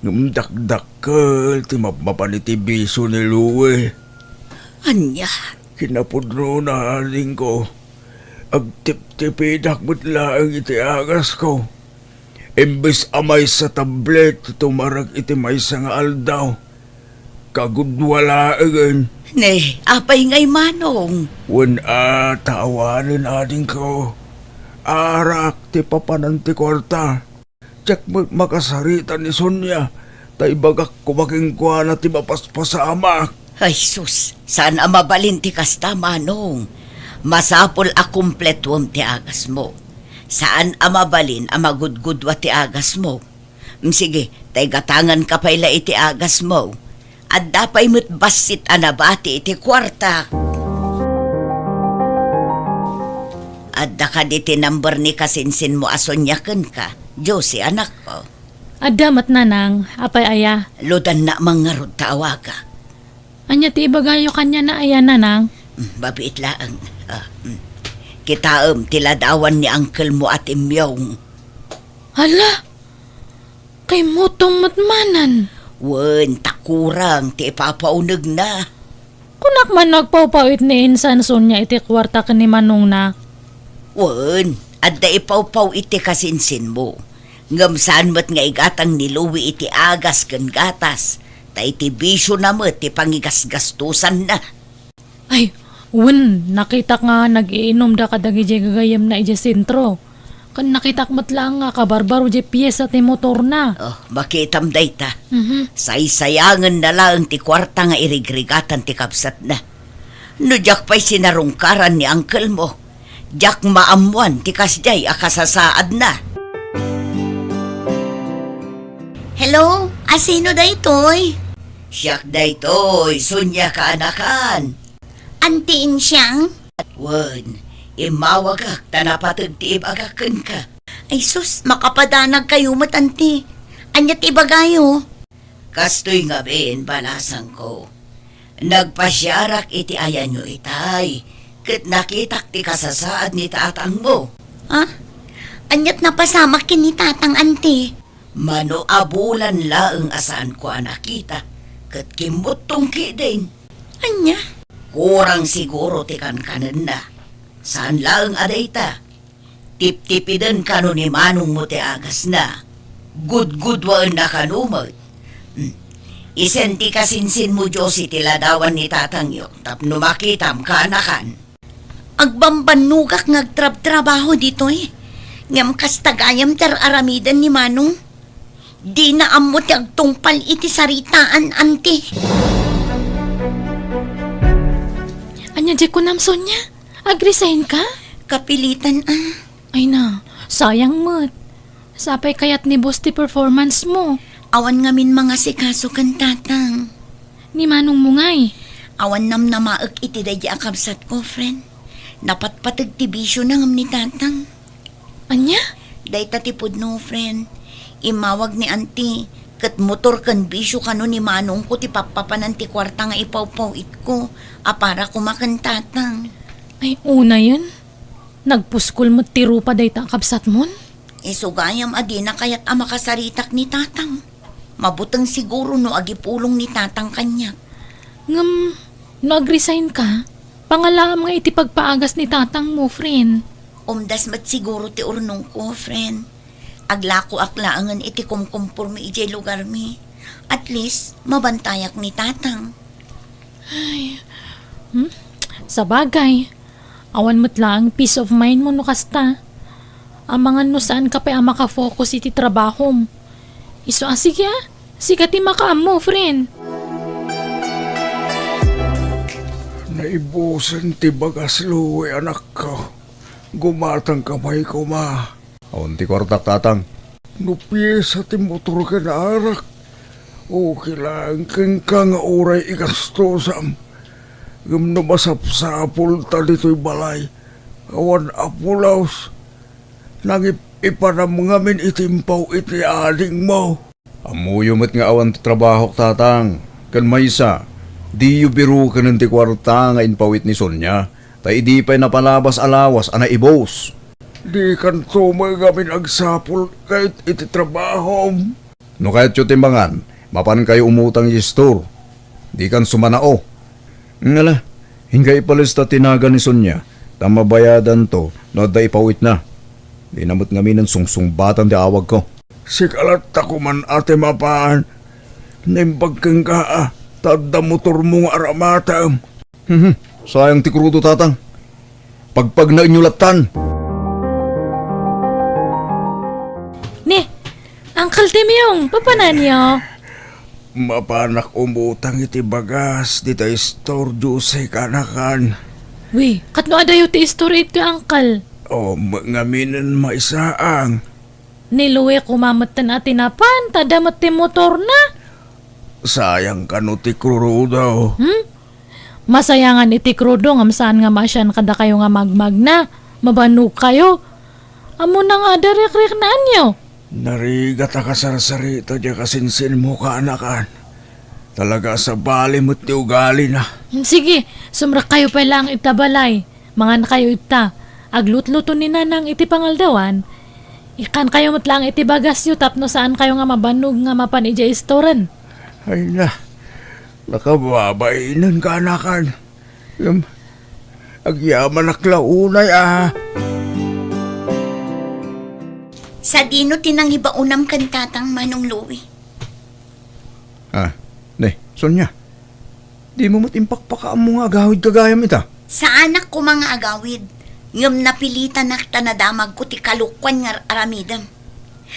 ngem dakdakkel ti mapmapan iti bisio ni Louie. Ania? Kinapudnona, adingko, agtiptipidak met laeng iti agasko. Imbes a maysa tablet ti tumarek iti maysa nga aldaw, kagudua laengen. Ne, apay ngay, Manong? Wen a, ta awanen, adingko. Arak ti papanan ti kuarta. Diak met makasarita ni Sonia, ta ibagak koma kenkuana ti mapaspasamak. Ay sus, saan a mabalin ti kasta, Manong. Masapul a kumpletuem ti agasmo. Saan a mabalin a magudgudua ti agasmo. Mm, sige, ta igatanganka pay la iti agasmo. Adda pay met bassit a nabati iti kuarta. Adda kadi ti number ni kasinsinmo a Sonia kenka, Josie, anakko? Adda met, Nanang. Apay aya? Ludanna man ngarud ta awagak. Ania ti ibagayo kaniana aya, Nanang? Mm, mabiit laeng. Ah, mm. Kitaem ti ladawan ni uncle mo a Timyong. Hala! Kay mutong met manen. Wen, ta kurang ti ipapaunegna. Kunak man no agpawpaw-it ni insan Sonia iti kuarta ken ni manongna. Wen, adda ipawpaw-it ti kasinsinmo. Ngem saan met nga igatang ni Louie iti agas ken gatas, ta iti bisiona met ti pangigasgastosanna. Ay, wen, nakitak nga nag-iinumda kadagiti gagayyemna idiay sentro. Ken nakitak met laeng nga kabarbaro diay piesa ti motorna. Oh, makitam dayta. Mhm. Saysayangenna laeng ti kuarta nga irigrigatan ti kabsatna. No diak pay sinarungkaran ni uncle mo, diak maammoan ti kasdiay a kasasaadna. Hello? Asino daytoy? Siak daytoy, Sonia kaanakan. Anti Insiang? Wen, immawagak ta napateg ti ibagak kenka. Ay sus, makapadanag kayo met, anti. Ania ti ibagayo? Kastoy ngamin, balasangko. Nagpasiarak iti ayanyo itay, ket nakitak ti kasasaad ni tatangmo. Ha? Aniat napasamak ken ni tatang, anti? Mano a bulan laeng a saanko a nakita, ket kimmuttong ketdin. Ania? Kurang siguro ti kankanenna. Saan laeng a dayta. Tiptipiden kano ni manongmo ti agasna. Gudgudwaenna kano met. Hmm. Isenti kasinsinmo, Josie, ti ladawan ni tatangyo tapno makitam kaanakan. Agbambannogak nga agtrabtrabaho ditoy. Ngem kasta gayam ti ar-aramiden ni manong. Dina ammo ti agtungpal iti saritaan, anti. Ania diay kunam, Sonia? Agresign ka? Kapilitan a. Ay na, sayang met. Sapay kayat ni boss ti performance mo. Awan ngamin mangasikaso ken tatang. Ni manong mo ngay? Awan namnamaek iti daydi a kabsat ko, friend. Napatpateg ti bisio na ngem ni tatang. Ania? Dayta ti pudno, friend. Immawag ni auntie, ket motor ken bisio kano ni manongko ti pappapanan ti kuarta nga ipawpaw-itko a para koma ken tatang. Ay, unayen. Nagpuskol met ti rupa dayta a kabsatmon? Isu gayam a dina kayat a makasaritak ni tatang. Mabuteng siguro no agipulong ni tatang kaniak. Ngem, no agresign ka, pangalaam nga iti pagpaagas ni tatang mo, friend. Umdas met siguro ti urnongko, friend. Aglakoak laengen iti kumkumpormi idiay lugarmi. At least, mabantayak ni tatang. Ay, hmm? Sabagay, awan met laeng peace of mind mo no kasta. Amangan no saan ka pay a makafocus iti trabahom. Isu a, sige a, sika ti makaammo, friend. Naibusen ti bagas, Louie, anakko. Gumatangka pay koma. Awan ti kuartak, tatang. No piesa ti motor ken arak, okay laeng kenka nga uray igastosam. Ngem no masapsapulta ditoy balay, awan a pulos. Nangip-ipanam ngamin iti impaw-it ni adingmo. Ammoyo met nga awan ti trabahok, tatang. Ken maysa, diyo birukanen ti kuarta nga impaw-it ni Sonia, ta idi pay napalabas a lawas a naibus. Dikanto met ngamin agsapul ket iti trabahom. No kayatyo ti mangan, mapankayo umutang iti store. Dikan sumanao. Ngala, inka ipalista ti nagan ni Sonia, ta mabayadanto no adda ipaw-itna. Dina met ngaminen sungsungbatan ti awagko. Sika latta koman a ti mapan. Naimbag kenka a, ta adda motormo nga aramatem. Mhm. Sayang ti krudo, tatang. Pagpagnaenyo lattan. Ni, Uncle Timyong, papananyo? Mapanak umutang iti bagas dita store, Jose, kanakan. Wi, katno adayo ti store iti, Uncle? O, ma-, ngaminen maisaang. Ni Louie koma metten a ti napan, ta adda met ti motorna. Sayang kano ti krudo. Hmm? Masayangan iti krudo ngem saan nga maasian kadakayo nga magmagna, mabanogkayo. Ammona nga adda rikriknaanyo. Narigat a kasarsarita diay kasinsinmo, kanakan. Talaga a sabali met ti ugalina. Sige, sumrekkayo pay laeng ita balay. Mangankayo ita. Aglutluto ni Nanang iti pangaldawan. Ikkankayo met laeng iti bagasyo tapno saankayo nga mabannog nga mapan idiay istoren. Ay na, nakababainenka, kanakan. Ngem, agyamanak la unay a. Sadino ti nangibaonam ken tatang, Manong Louie? Ah, ne, Sonia. Dimo met impakpakaammo nga agawidka gayam ita? Saanak koma nga agawid, ngem napilitanak ta nadamagko ti kalokuan nga ar-aramidem.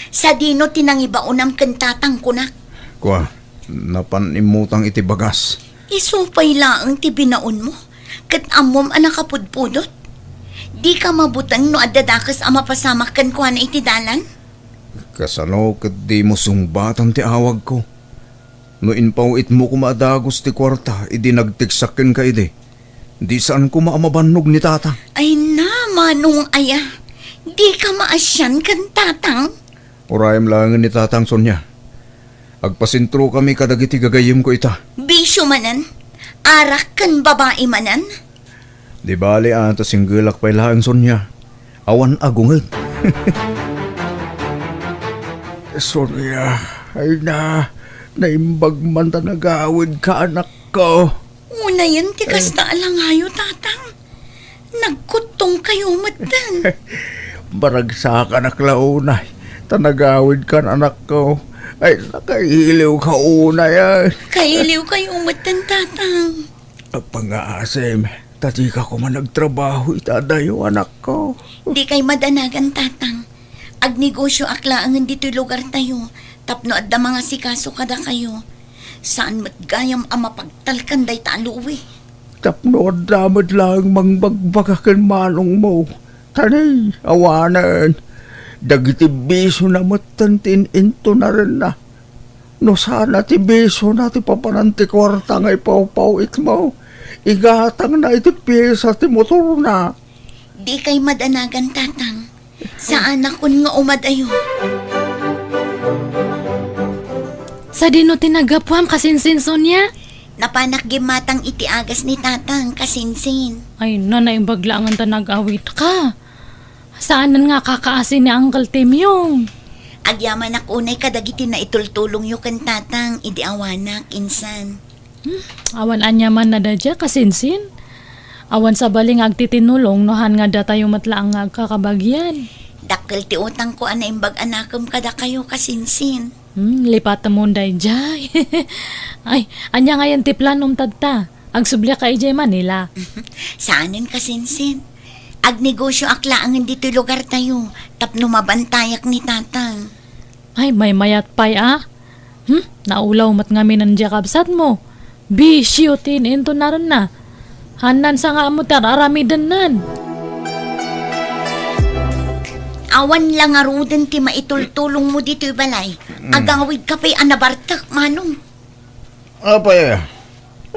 Sadino ti nangibaonam ken tatang, kunak? Kua, napan immutang iti bagas. Isu pay laeng ti binaonmo, ket ammom a nakapudpudot? Dika mabuteng no adda dakes a mapasamak kenkuana iti dalan? Kasano ket dimo sungbatan ti awagko? No impaw-itmo koma a dagus ti kuarta idi nagteksak kenka idi, di saan koma a mabannog ni tatang. Ay na, manong aya, dika maasian ken tatang? Urayem laengen ni tatang, Sonia. Agpasentrokami kadagiti gagayyemko ita. Bisio manen? Arak ken babai manen? Di bali a, ta singgelak pay laeng, Sonia. Awan agunget. Sonia, ay na, naimbag man ta nagawidka, anakko. Unayen ti kasta a langayo, tatang. Nagkuttongkayo metten. Baragsakanak la unay, ta nagawidkan, anakko. Ay, nakailiwka unay, ay. Kailiwkayo metten, tatang. Pangngaasim, ta dika koma nagtrabaho ita adayo, anakko. Dikay madanagan, tatang. Agnegosioak laengen ditoy lugartayo tapno adda mangasikaso kadakayo. Saan met gayam a mapagtalkan dayta a Louie. Tapno adda met laeng mangbagbaga ken manongmo. Tani, awanen. Dagiti bisiona metten ti in-intunarenna. No saan a ti bisiona ti papanan ti kuarta nga ipawpawitmo, igatangna iti piesa ti motorna. Dikay madanagan, Tatang. Saanakon nga umadayo. Sadino ti naggapuam, kasinsin, Sonia? Napanak gimmatang iti agas ni Tatang, kasinsin. Ay, na, naimbag laengen ta nag-awitka. Saanen nga kakaasi ni Uncle Timyong? Agyamanak unay kadagiti naitultulongyo ken Tatang idi awanak, insan. Hmm, awan aniaman a daydiay, kasinsin. Awan sabali nga agtitinulong no han nga datayo met laeng nga agkakabagian. Dakkel ti utangko a naimbag a nakem kadakayo, kasinsin. Hmm, lipatemon daydiay. Ay, ania ngayen ti planom tatta? Agsubliak idiay Manila? Saanen, kasinsin. Agnegosioak laengen ditoy lugartayo tapno mabantayak ni Tatang. Ay, maymayat pay a. Hmm, naulaw met ngamin diay kabsatmo. Bisio ti in-intunarenna. Hannan sa nga ammo ti ar-aramidennan. Awan la ngaruden ti maitultulongmo ditoy balay. Mm. Agawidka pay a nabartek, Manong. Apay,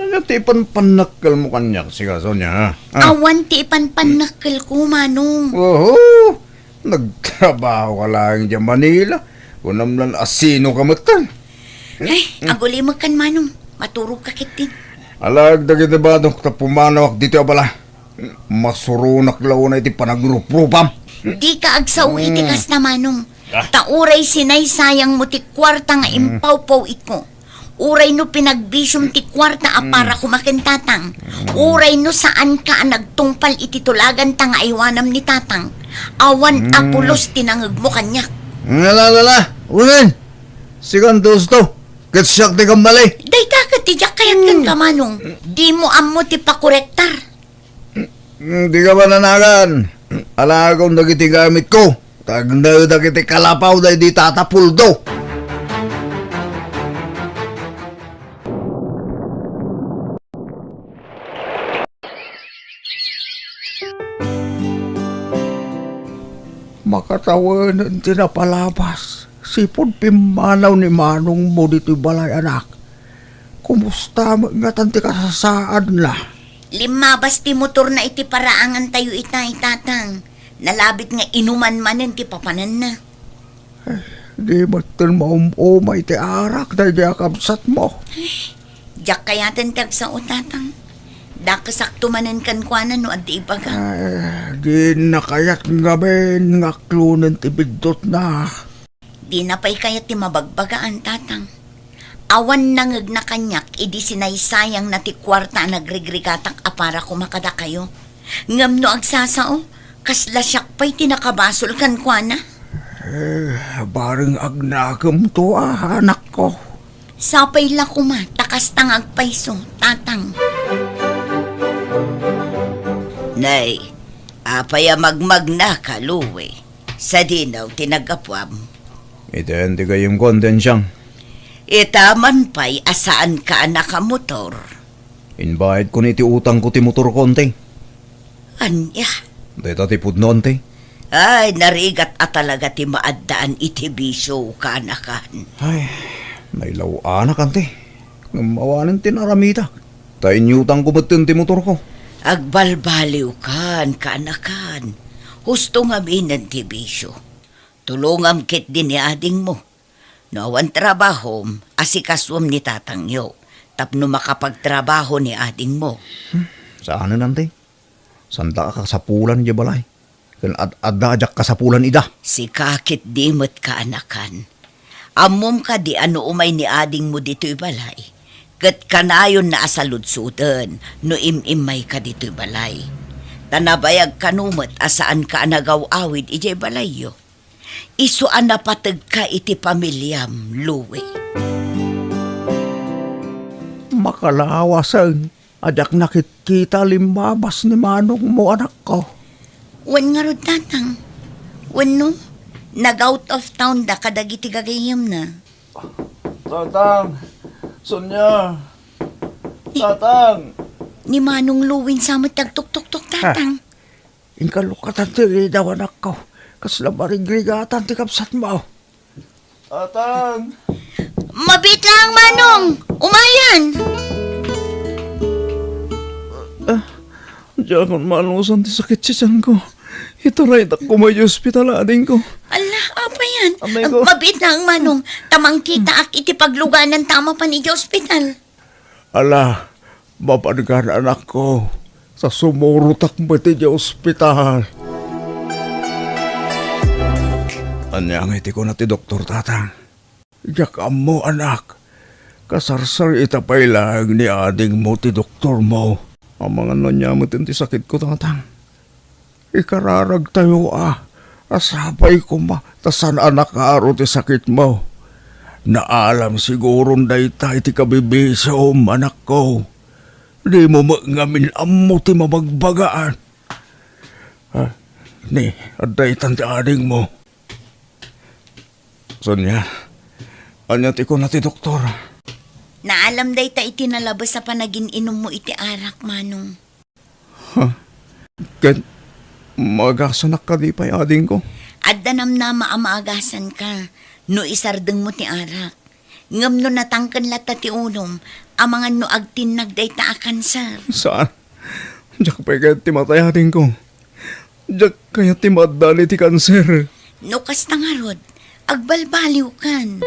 ania ti ipanpannakkelmo kaniak, sika, Sonia, ha? Ah. Awan ti ipanpannakkelko, Manong. Oho! Nagtrabahoka laeng idiay Manila. Kunam lan a sinoka metten. Ay, agulimekkan, Manong. Maturogka ketdin. Alaek dagiti badok ta pumanawak ditoy a balay. Masuronak la unay iti panagruprupam. Dika agsao iti kasta, Manong. Ah. Ta uray sinaysayangmo ti kuarta nga impawpawitko, uray no pinagbisiom ti kuarta a para koma ken Tatang, uray no saanka a nagtungpal iti tulaganta nga aywanam ni Tatang, awan a pulos ti nangegmo kaniak. Ala, ala, ala. Wen, sikan ti usto. Ket siak ti kammali. Dayta ket ti diak kayat kenka, Manong. Dimo ammo ti pakorektar. Mm, dika mananagan. Alaekon dagiti gamitko. Tagnaedak iti kalapaw daydi Tata Puldo. Makatawenen ti napalabas. Sipud pimmanaw ni manongmo ditoy balay, anak. Kumusta met ngatan ti kasasaadna? Limmabas ti motorna iti paraangantayo itay, Tatang. Nalabit nga inuman manen ti papananna. Eh, di metten maum-umay ti arak daydi a kabsatmo. Diak kayaten ti agsao, Tatang. Dakesakto manen kenkuana no adda ibaga. Eh, dinna kayat ngamin nga aklonen ti biddutna. Dina pay kayat ti mabagbagaan, Tatang. Awan nangegna kaniak idi sinaysayangna ti kuarta a nagrigrigatak a para koma kadakayo. Ngem no agsasao, kasla siak pay ti nakabasol kenkuana. Eh, bareng agnakemto a, anakko. Sapay la koma ta kasta nga agpayso, Tatang. Nay, apay a magmagnaka, Louie? Sadino ti naggapuam? Iten ti gayyemko, Auntie Ensiang. Ita man pay a saanka a nakamotor. Imbayadkon iti utangko ti motorko, Auntie. Ania? Dayta ti pudno, Auntie. Ay, narigat a talaga ti maaddaan iti bisio, kaanakan. Ay, nailaw-anak, Auntie. Ngem awanen ti naramidak. Ta inyutangko metten ti motorko. Agbalbaliwkan, kaanakan. Husto ngaminen ti bisio. Tulongam ketdi ni adingmo. No awan trabahom, asikasuem ni tatangyo tapno makapagtrabaho ni adingmo. Hmm, saanen, Auntie. Saandak a kasapulan idiay balay. Ken ad-adda a diak kasapulan ida. Sika ketdi met, kaanakan. Ammom kadi a no umay ni adingmo ditoy balay, ket kanayonna a saludsoden no im-immayka ditoy balay. Ta nabayag kano met a saanka a nagaw-awid idiay balayyo. Isu a napategka iti pamiliam, Louie. Makalawasen a diak nakitkita a limmabas ni manongmo, anakko. Wen ngarud, Tatang. Wenno, nag-out of town da kadagiti gagayyemna. Tatang! Sonia! Ni, Tatang! Ni Manong Louie sa met ti agtuktuktok, Tatang. Inka lukatan ti ridaw, anakko. Kasla marigrigatan ti kabsatmo. Atang! Mabiit laeng, Manong! Umayan! Ah, diakon maanusan ti sakit ti tianko. Itaraytak koma iti ospital, adingko. Ala, apay yan? Amay ko. Mabiit laeng, Manong. Ta mangkitaak iti paglugananta a mapan iti ospital. Ala, mapanka, anakko, ta sumurotak met iti ospital. Ania ngay ti kuna ti doktor, Tatang? Diak ammo, anak. Kasarsarita pay laeng ni adingmo ti doktormo. Amangan no ania met ti sakitko, Tatang. Ikararagtayo a, a sapay koma ta saan a nakaro ti sakitmo. Naalam siguron dayta iti kabibisiom, anakko. Dimo met ngamin ammo ti mabagbagaan. Ah, ni, adda itan ti adingmo. Sonia, ania ti kuna ti doktor? Naalam dayta iti nalabes a panagin-inummo iti arak, Manong. Ha? Ket maagasanak kadi pay, adingko? Adda namnama a maagasanka no isardengmo ti arak. Ngem no natangken latta ti ulom, amangan no agtinnag dayta a kanser. Saan? Diak pay kayat ti matay, adingko. Diak kayat ti maaddaan iti kanser. No kasta ngarud, agbalbaliwkan.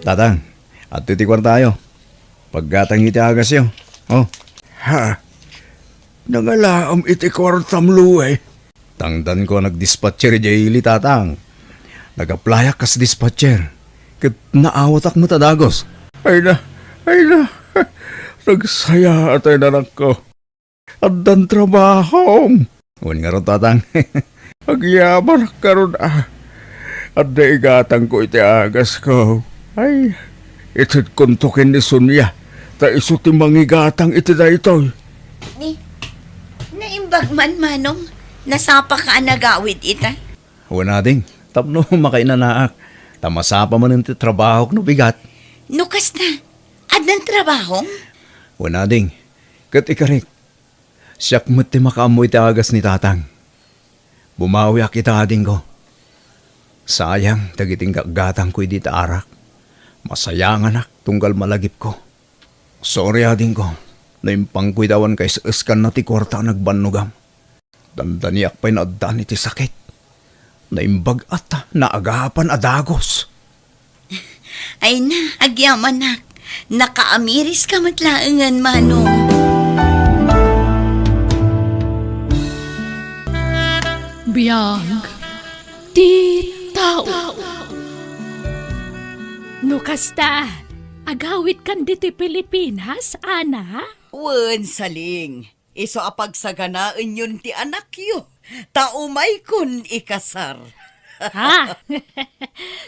Tatang, adtoy ti kuartayo. Paggatangyo ti agasyo. Oh. Ha? Nangalaam iti kuartam, Lue? Tangdanko a nagdispatcher idiay ili, Tatang. Nag-applyak kas dispatcher. Ket naawatak met a dagus. Ay na, ay na. Nagsayaat, anakko. Addan trabahom. Wen ngarud, Tatang. Agyamanak ngarud a. Adda igatangko iti agasko. Ay, itedkonto ken ni Sonia, ta isu ti mangigatang iti daytoy. Ni, naimbag man, Manong. Nasapaka a nagawid ita? Wen, ading, tapno makainanaak. Ta masapa manen ti trabahok no bigat. No kasta, addan trabahom? Wen, ading, ket ikarik, siak met ti makaammo iti agas ni Tatang. Bumawiak ita, adingko. Sayang dagiti gatgatangko idi ta arak. Masayanganak tunggal malagipko. Sorry, adingko. Naimpangko iti awan kaes-eskanna ti kuarta a nagbannogam. Dandaniak pay nga addaan iti sakit. Naimbag-at ta naagapan a dagus. Ay na, agyamanak. Nakaamiriska met laengen, Manong. Biag ti tao. No kasta, agawidkan ditoy Pilipinas, Ana? Wen, Saling. Isu a pagsaganaenyon ti anakyo, ta umaykon ikasar. Ha?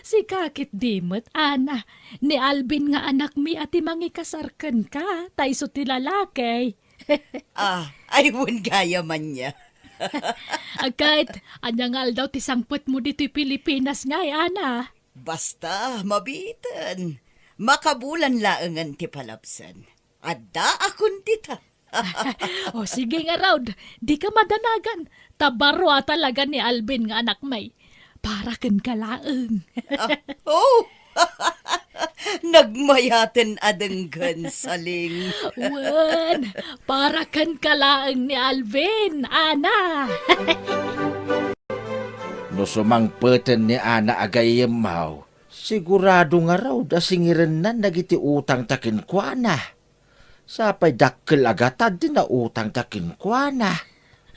Sika ketdi met, Ana. Ni Alvin nga anakmi a ti mangikasar kenka, ta isu ti lalaki. Ah, ay, wen gayam ania. Ket, ania nga aldaw ti sangpetmo ditoy Pilipinas ngay, Ana? Basta, mabiiten. Makabulan laengen ti palabsen. Addaakon dita. O, sige ngarud, dika madanagan. Ta baro a talaga ni Alvin nga anakmi. Para kenka laeng. Ah, oh! Nagmayaten a denggen, Saling. Wen, para kenka laeng ni Alvin, Ana. No sumangpeten ni Ana a gayyemmo, sigurado ngarud a singirennan dagiti utangta kenkuana. Sapay dakkel a gatad ti nautangta kenkuana.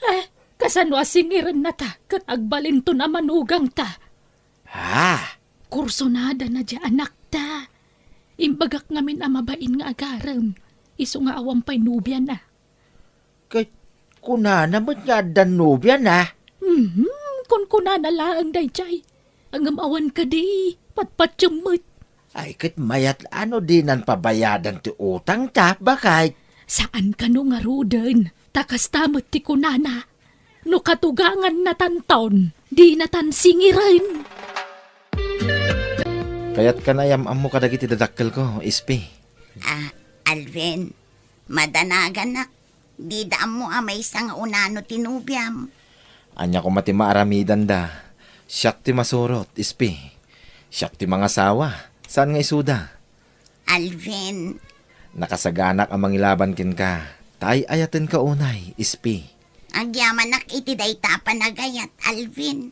Eh, kasano a singirennata ket agbalinton a manugangta? Ha? Kursunadana diay anakta. Imbagak ngamin a mabain nga agarem, isu nga awan pay nobiana. Ket kunana met nga addan nobiana? Mhm, kunkunana laeng daydiay. Ngem awan kadi, patpatiem met. Ay, ket mayat a no dinan pabayadan ti utangta, baket. Saan kano ngaruden, ta kasta met ti kunana. No katugangannatan ton, dinatan singiren. Kayatka nga ayam-ammo kadagiti dadakkelko, Ispi. Ah, Alvin, madanaganak. Dida ammo a maysa nga unano ti nobiam. Ania koma ti maaramidanda? Siak ti masurot, Ispi. Siak ti mangasawa. Saan nga isuda? Alvin. Nakasaganak a mangilaban kenka. Ta ay-ayatenka unay, Ispi. Agyamanak iti dayta a panagayat, Alvin.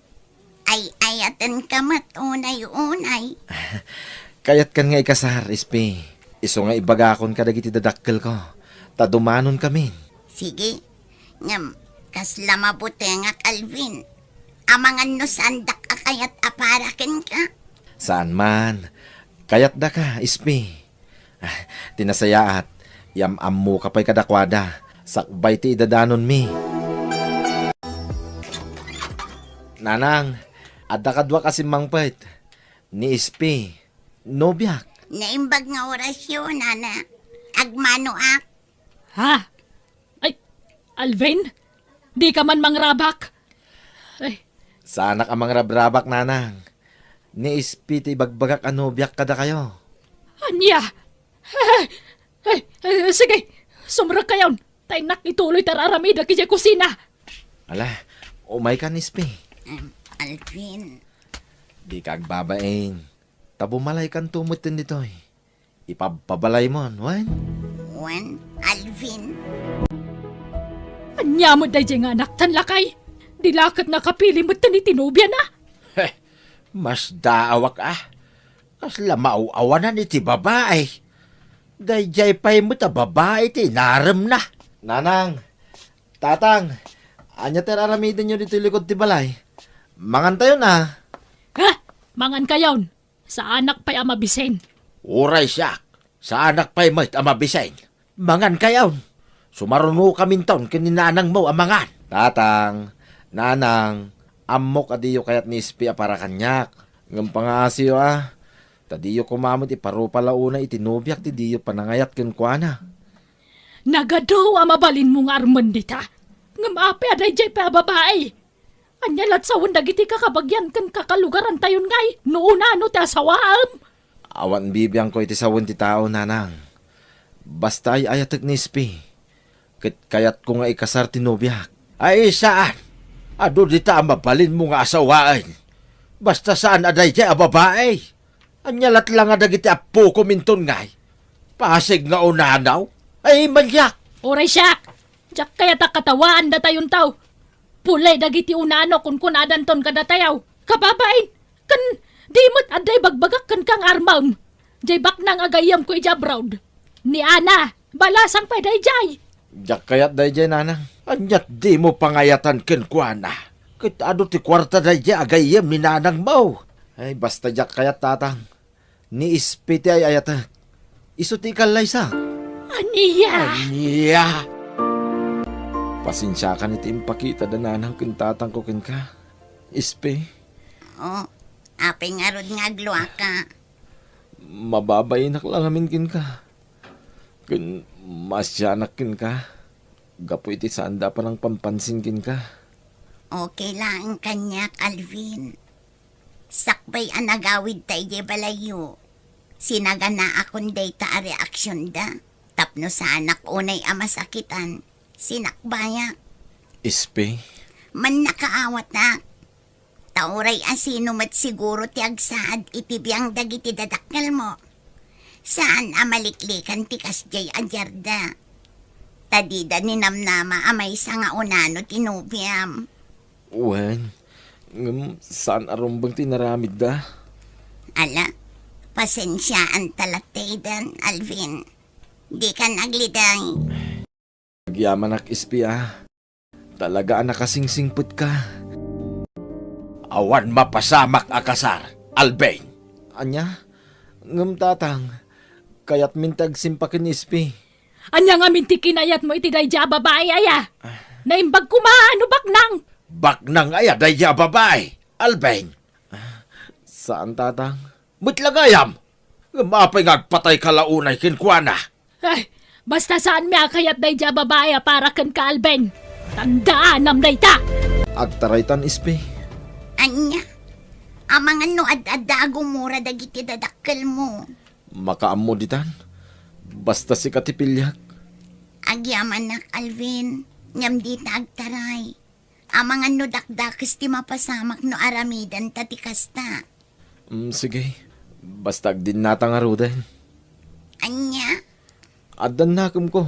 Ay-ayatenka met unay-unay. Kayatkan nga ikasar, Ispi. Isu nga ibagakon kadagiti dadakkelko. Ta dumanonkamin. Sige. Ngem, kasla mabutengak, Alvin. Amangan no saandak a kayat a para kenka. Saan man. Kayatdaka, Ispi. Ah, ti nasayaat, yam-ammoka pay kadakuada. Sakbay ti idadanonmi. Nanang, adda kaduak a simmangpet. Ni Ispi, nobiak. Naimbag nga orasyo, nana. Agmanoak. Ha? Ay, Alvin? Dika man mangrabak? Ay. Saanak a mangrabrabak, nanang. Ni Ispi ti ibagbagak a nobiak kadakayo. Ania? Ay, ay, ay, sige, sumrekkayon. Ta innak ituloy ti ar-aramidak idiay kusina. Ala, umayka, Ispi. Em, Alvin. Dika agbabain. Ta bumalaykanto metten ditoy. Ipabpabalaymon, wen? Wen, Alvin. Ania met daydiay nga anaktan, lakay? Di la ket nakapili metten iti nobiana? Heh, masdaawak a. Kasla maaw-awanan iti babai. Daydiay pay met a babai ti inaremna. Nanang, tatang, ania ti ar-aramidenyo ditoy likod ti balay? Mangantayon a. Ha? Mangankayon? Saanak pay a mabisen. Uray siak, saanak pay met a mabisen. Mangankayon. Sumarunokaminton ken ni nanangmo a mangan. Tatang, nanang, ammok a diyo kayat ni Ispi a para kaniak. Ngem pangaasiyo a, ta diyo koma met iparupa la unay iti nobiak ti diyo panangayat kenkuana. Nagadu a mabalinmo nga armen dita. Ngem apay a daydiay pay a babai? Ania lat sawen dagiti kakabagian ken kakalugarantayon ngay no unano ti asawaem? Awan bibiangko iti sawen ti tao, nanang. Basta ay-ayatek ni Ispi. Ket kayatko nga ikasar ti nobiak. Ay, saan. Adu dita a mabalinmo nga asawaen. Basta saan a daydiay a babai. Ania lat la nga dagiti appokom inton ngay? Pasig nga unanaw? Ay, maniak! Uray siak! Diak kayat a katawaan datayon tao. Pulay dagiti unano kunkunadanton kadatayo. Kababain, ken di met adda ibagbagak kenka nga armem. Diay baknang a gayyemko idiay abroad. Ni Ana, balasang pay daydiay. Diak kayat daydiay, nanang. Aniat dimo pangayatan kenkuana? Ket adu ti kuarta daydiay a gayyem ni nanangmo. Ay, basta diak kayat, tatang. Ni Ispi ti ay-ayatek. Isu ti ikallaysa. Ania? Ania? Pasensiakan iti impakitada nanang ken tatangko kenka, Ispi. Oh, apay ngarud nga agluaka? Mababainak la ngamin kenka. Ken maasianak kenka. Gapu iti saanda a panangpampansin kenka. Okay laeng kaniak, Alvin. Sakbay a nagawidta idiay balayyo, sinaganaakon dayta a reaksionda. Tapno saanak unay a masakitan, sinakbayak. Ispi? Mannakaawatak. Ta uray a sino met siguro ti agsaad iti biang dagiti dadakkelmo. Saan a maliklikan ti kasdiay a diarda. Ta dida ninamnama a maysa nga unano ti nobiam. Wen, ngem saan a rumbeng ti inaramidda. Ala, pasensiaanta latta idan, Alvin. Dikan agliday. Agyamanak, Ispi, a. Talaga a nakasingsingpetka. Awan mapasamak a kasar, Alvin. Ania? Ngem, tatang, kayatmin ti agsimpa ken Ispi. Ania ngamin ti kinayatmo iti daydiay a babai, aya? Naimbag koma no baknang. Baknang aya daydiay a babai, Alvin? Saan, tatang. Met la gayam! Ngem apay nga agpatayka la unay kenkuana? Ay, basta saanmi a kayat daydiay a babai a para kenka, Alvin. Tandaanam dayta! Agtaraytan, Ispi. Ania? Amangan no ad-adda a gumura dagiti dadakkelmo. Makaammo ditan. Basta sika ti piliak. Agyamanak, Alvin. Ngem dita agtaray. Amangan no dakdakes ti mapasamak no aramidenta ti kasta. Mm, sige. Basta agdinnata ngaruden. Ania? Addan nakemko.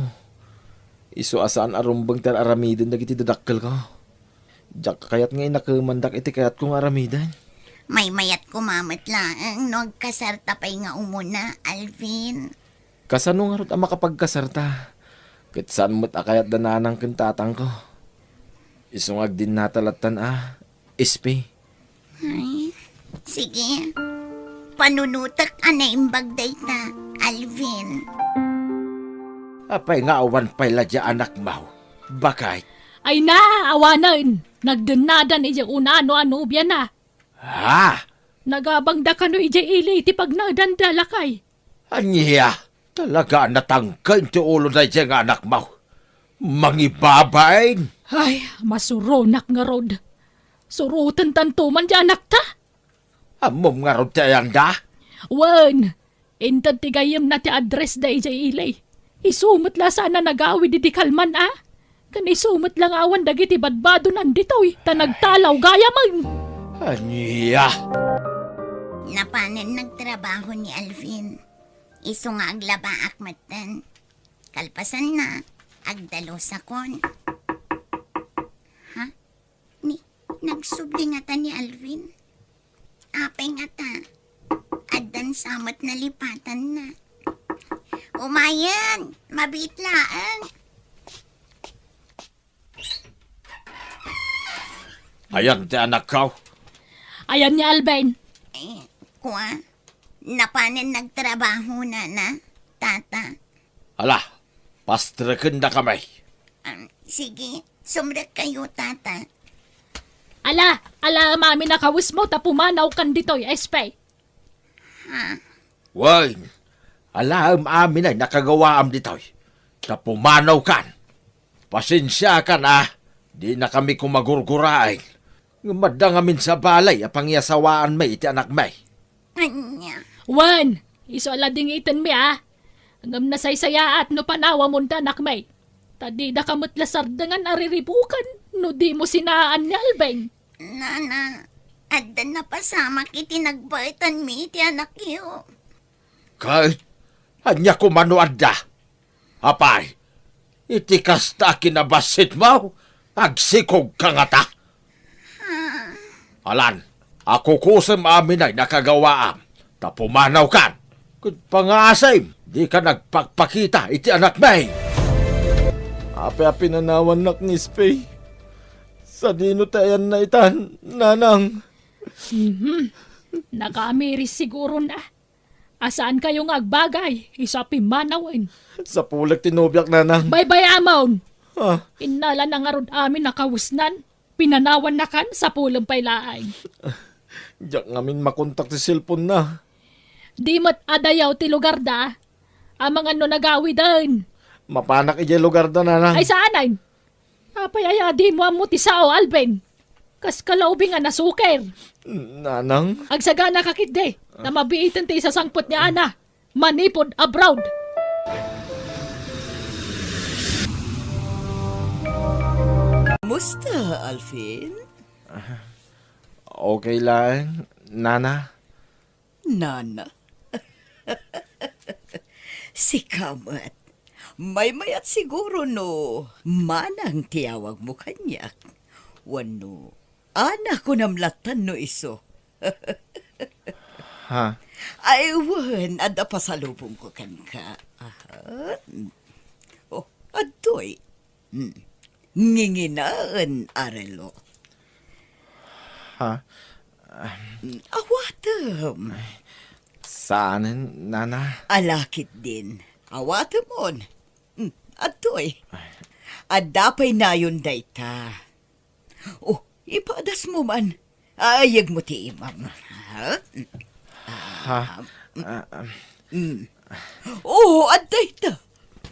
Isu a saan a rumbeng ti ar-aramiden dagiti dadakkelko. Diak kayat nga inakemandak iti kayatko nga aramiden. Maymayat koma met laeng no agkasarta pay nga umuna, Alvin. Kasano ngarud a makapagkasarta? Ket saan met a kayat da nanang ken tatangko. Isu nga agdinnata lattan a, Espe. Ay, sige. Panunotek a naimbag dayta, Alvin. Apay nga awan pay la dia anakmo, baket? Ay na, awanen. Nagdennadan idiay una no a nobiana. Ha? Nagabangda kano idiay ili ti pagnaedanda, lakay? Ania? Talaga a natangken ti ulo daydiay nga anakmo. Mangibabain! Ay, masuronak ngarud. Surotentanto man ti anakta. Ammom ngarud ti ayanda? Wen, inted ti gayyemna ti addressda idiay ili. Isu met la saan a nagawid idi kalman a. Ken isu met la nga awan dagiti badbadonan ditoy, ta nagtalaw gayamen. Ania? Napanen nagtrabaho ni Alvin. Isu nga aglabaak metten. Kalpasanna, agdalusakon. Ha? Ni, nagsubli ngata ni Alvin? Apay ngata? Addan sa met nalipatanna. Umayen! Mabiit laeng! Ayan ti anakko. Ayan ni Alvin. Eh, kua, napanen nagtrabaho, nana, tata. Ala, pastrekendakami. Ah, sige, sumrekkayo, tata. Ala, alaem amin a kawesmo ta pumanawkan ditoy, Espe. Ha? Wen, alaem amin a nakagawaam ditoy, ta pumanawkan. Pasensiakan a, dinakami koma gurguraen. Ngem adda ngamin sa balay a pangiyasawaanmi iti anakmi. Ania? Wen, isu a la dingitenmi a. Ngem nasaysayaat no panawamon ti anakmi. Ta didaka met la sardengan a riribuken no dimo sinaan ni Alvin. Nana, adda napasamak iti nagbaetanmi iti anakyo. Ket ania koma no adda? Apay, iti kasta a kinabassitmo, agsikogka ngata. Alan, akukusem amin a nakagawaam, ta pumanawkan. Ket pangaasim, dika nagpakpakita iti anakmi. Apay a pinanawannak ni Espe? Sadino ti ayanna itan, nanang? Mhm. Nakaamiris siguro na. A saankayo nga agbagay, isu a pimmanawen. Sapulek ti nobiak, nanang. Baybay-amon! Ah. Innala na ngarud amin a kawesnan. Pinanawannakan, sapulem pay laeng. Diak ngamin makontak ti cellphone na. Di met adayaw ti lugarda. Amangan no nagawiden. Mapanak idiay lugarda, nanang. Ay, saanen? Apay aya a dimo ammo ti sao, Alvin? Kas kalaubing a nasuker. Nanang? Agsaganaka ketdi, ta mabiiten ti isasangpet ni Ana manipud abroad. Kumusta, Alvin? Okay laeng, Nana. Nana? Sika met. Maymayat siguro no manang ti awagmo kaniak. Wenno, Ana, kunam lattan no isu. Ha? Ay, wen, adda pasalubongko kenka. Aha. Oh, adtoy. Hmm. Nginginaen a relo. Ha? Hmm, awatem. Saanen, Nana? Ala ketdin. Awatemon. Hmm, adtoy. Adda pay nayon dayta. Oh, ipadasmo man. Ayegmo ti imam. Ha? Ha? Ah, ah. Mm. Oh, adda ita.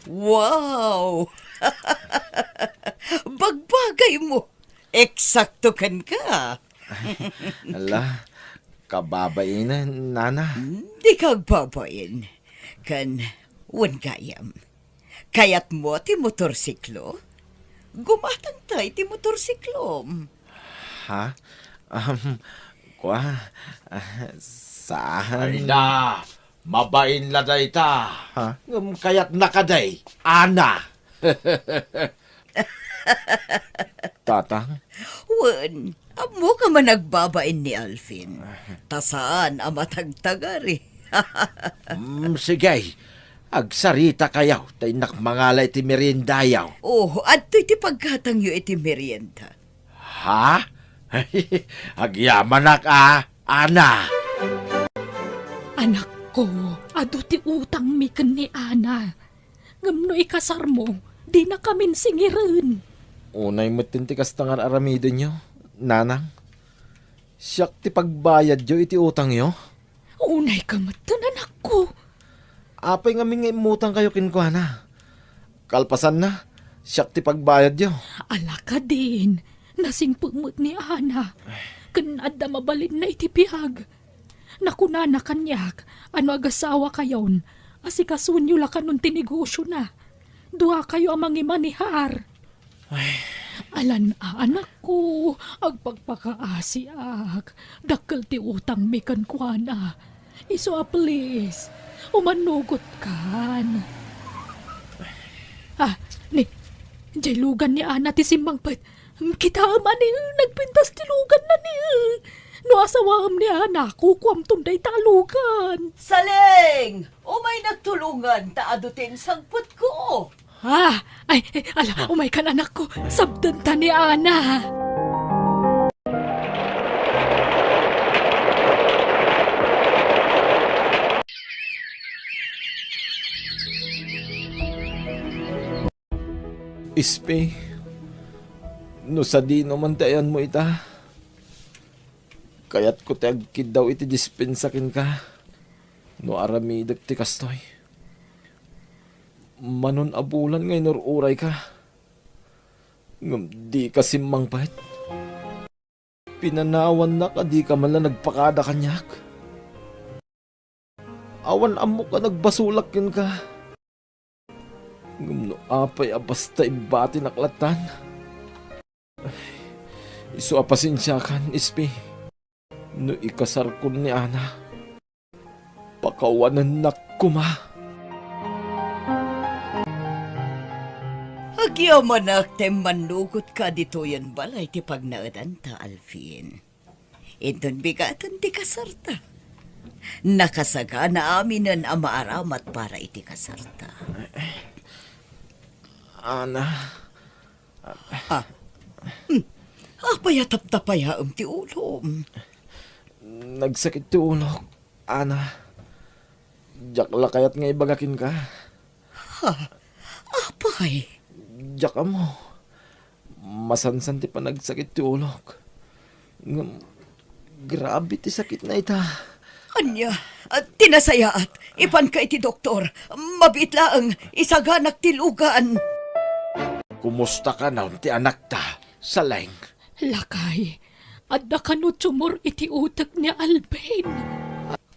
Wow! Bagbagaymo. Eksakto kenka. Ala, kababainen, Nana. Dika agbabain. Ken, wen gayam. Kayatmo ti motorsiklo? gumatangta iti motorsiklom. Ha? Um, kua, ah, saan? Ay na, mabain la dayta. Ha? Ngem kayatna kadi, Ana. Tatang? Wen, ammok a managbabain ni Alvin. Ta saan a matagtagari. Mm, sige. Agsaritakayo, ta innak mangala iti meriendayo. Oh, adtoy ti paggatangyo iti merienda. Ha? Agyamanak a, Ana. Anakko, adu ti utangmi ken ni Ana. Ngem no ikasarmo, dinakamin singiren. Unay met ti kasta nga ar-aramidenyo, nanang. Siak ti pagbayadyo iti utangyo. Unay ka met, anakko. Apay ngamin nga immutangkayo kenkuana? Kalpasanna, siak ti pagbayadyo. Ala kadin, nasingpet met ni Ana. Ken adda mabalinna iti biag. Nakunana kaniak a no agasawakayon, asikasuenyo la kanon ti negosiona. Duakayo a mangimanehar. Ay. Alan a, anakko, agpakpakaasiak. Dakkel ti utangmi kenkuana. Isu a, please, umannugotkan. Ah, ni, jay lugan ni Ana ti simmangpet. Kitaem a ni, nagpintas ti luganna ni. No asawaem ni Ana, kukuamton dayta a lugan. Saleng! Umaynak tulongan ta adu ti insangpetko. Ah, ay, ay, ala, umaykan, anakko. Sabdenta ni Ana. Ispi, no sadino man ti ayanmo ita, kayatko ti agkiddaw iti dispensa kenka no aramidek ti kastoy. Manon a bulan nga inur-urayka, ngem dika simmangpet. Pinanawannak a dika man la nagpakada kaniak. Awan ammok a nagbasolak kenka. Ngem no apay a basta imbatinak lattan. Ay, isu a pasensiakan, Ispi. No ikasarkon ni Ana, pakawanennak koma. Agyamanak ta immannugotka ditoyen balay ti pagnaedanta, Alvin. Inton bigaten ti kasarta, nakasagana aminen a maaramat para iti kasarta. Ana. Ah. Hmm. Apay a taptapayaem ti ulom? Nagsakit ti ulok, Ana. Diak la kayat nga ibaga kenka. Ha? Apay? Diak ammo. Masansan ti panagsakit ti ulok. Ngem, grabe ti sakitna ita. Ania? Ah, ti nasayaat, ipanka iti doktor. Mabiit laeng, isaganak ti lugan. Kumusta kanon ti anakta, Saleng? Lakay, adda kano tumor iti utek ni Alvin.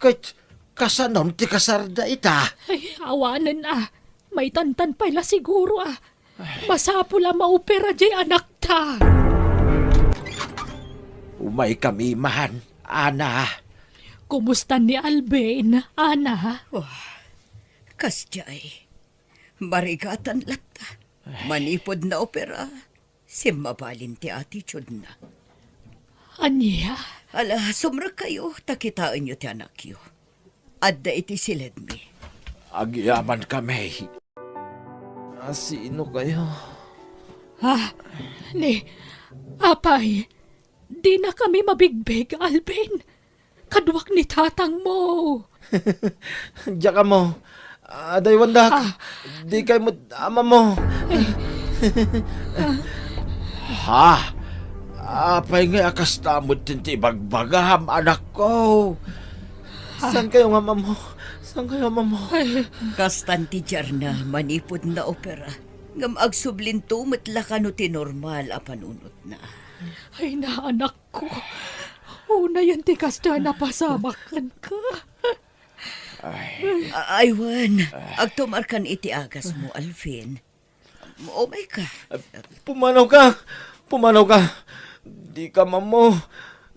Ket kasanon ti kasarda ita? Ay, awanen a. Maitantan pay la siguro a. Ay. Masapul a maopera jay anakta. Umaykami man, Ana. Kumusta ni Alvin, Ana? Oh, kasdiay. Marigatan latta. Ay. Manipud naopera, simmabalin ti attitude-na. Ania? Ala, sumrekkayo, ta kitaenyo ti anakyo. Adda iti siledmi. Agyamankami. Asino kayo? Ah, ni, apay, dinakami mabigbig, Alvin. Kaduak ni tatangmo. Diak ammo. Adaywandak. Ah. Dikay met ammo. Eh. Ah. Ha? Apay ngay a kasta met ti ibagbagam, anakko? Ah. Saan kayo nga ammo? Saan kayo ammo? Ay. Kastan ti diarna manipud naopera. Ngem agsublinto met la kano ti normal a panunotna. Ay, naanak ko. Unayen ti kasta a napasamak kenka. Ay. A-, aywan, agtumarkan iti agasmo, Alvin. Umayka. Pumanawka! Pumanawka! Dika maammo!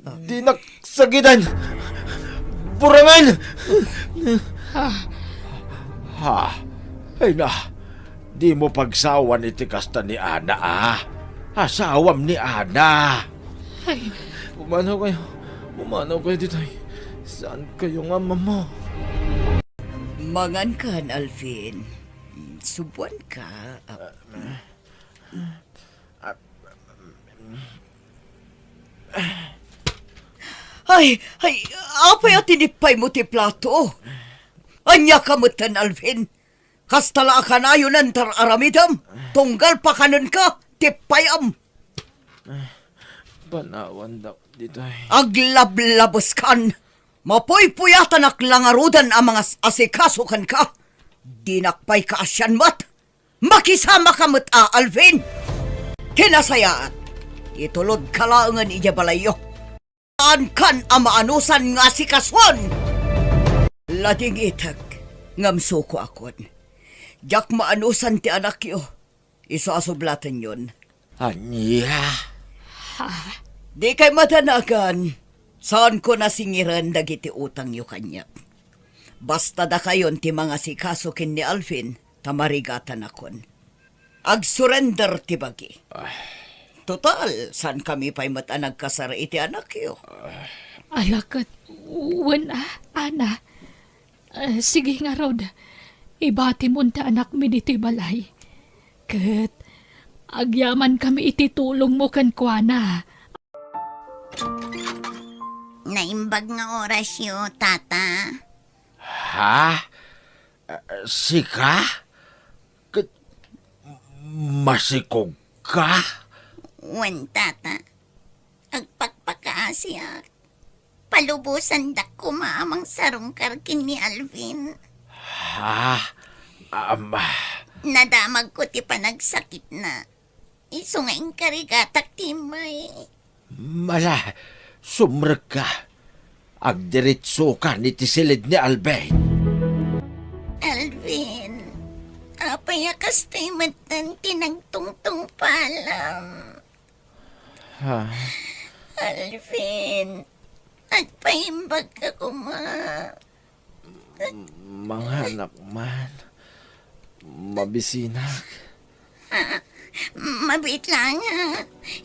Dinak sagidan! Burangen! Ha? Ay na, dimo pagsawan iti kasta ni Ana, a? Asawam ni Ana! Ay. Pumanaw kayo. Pumanaw kayo ditoy. Saan kayo nga maammo? Mangan kan, Alvin. Subuan ka. Ah. Ay, ay, apay a tinipay mo ti plato? Ania ka metten, Alvin? Kasta la a kanayon ti ar-aramidem, tunggal pakanenka, tippayam. Panawandak ditoy. Aglablabeskan! Mapuypuyatanak la ngaruden a mangas-asikaso kenka. Dinak pay kaasian met. Makisamaka met a, Alvin! Ti nasayaat, itulodka laengen idiay balayyo. Saankan a maanusan nga asikasoen! Ladingitek, ngem sukoakon. Diak maanusan ti anakyo. Isu a sublatenyon. Ania? Ha? Dikay madanagan. Saanko nasingiren dagiti utangyo kaniak. Basta dakayon ti mangasikaso ken ni Alvin, ta marigatanakon. Agsurrender ti bagi. Ay. Total, saankami pay met a nagkasar iti anakyo. Ala ket, wen a, Ana. Eh, sige ngarud, ibatimon ti anakmi ditoy balay. Ket agyamankami iti tulongmo kenkuana. Naimbag nga orasyo, Tata. Ha? Eh, sika? Ket masikogka? Wen, Tata. Agpakpakaasiak. Palubosandak koma a mangsarungkar ken ni Alvin. Ha? Ama. Nadamagko ti panagsakitna. Isu nga inkarigatak ti immay. Mala, sumrekka. Agdiretsokan iti silid ni Alvin. Alvin, apay a kastoy metten ti nagtungtungpalam? Ha? Alvin, agpaimbagka koma. Manganak man. Mabisinak. Ah, mabiit laeng.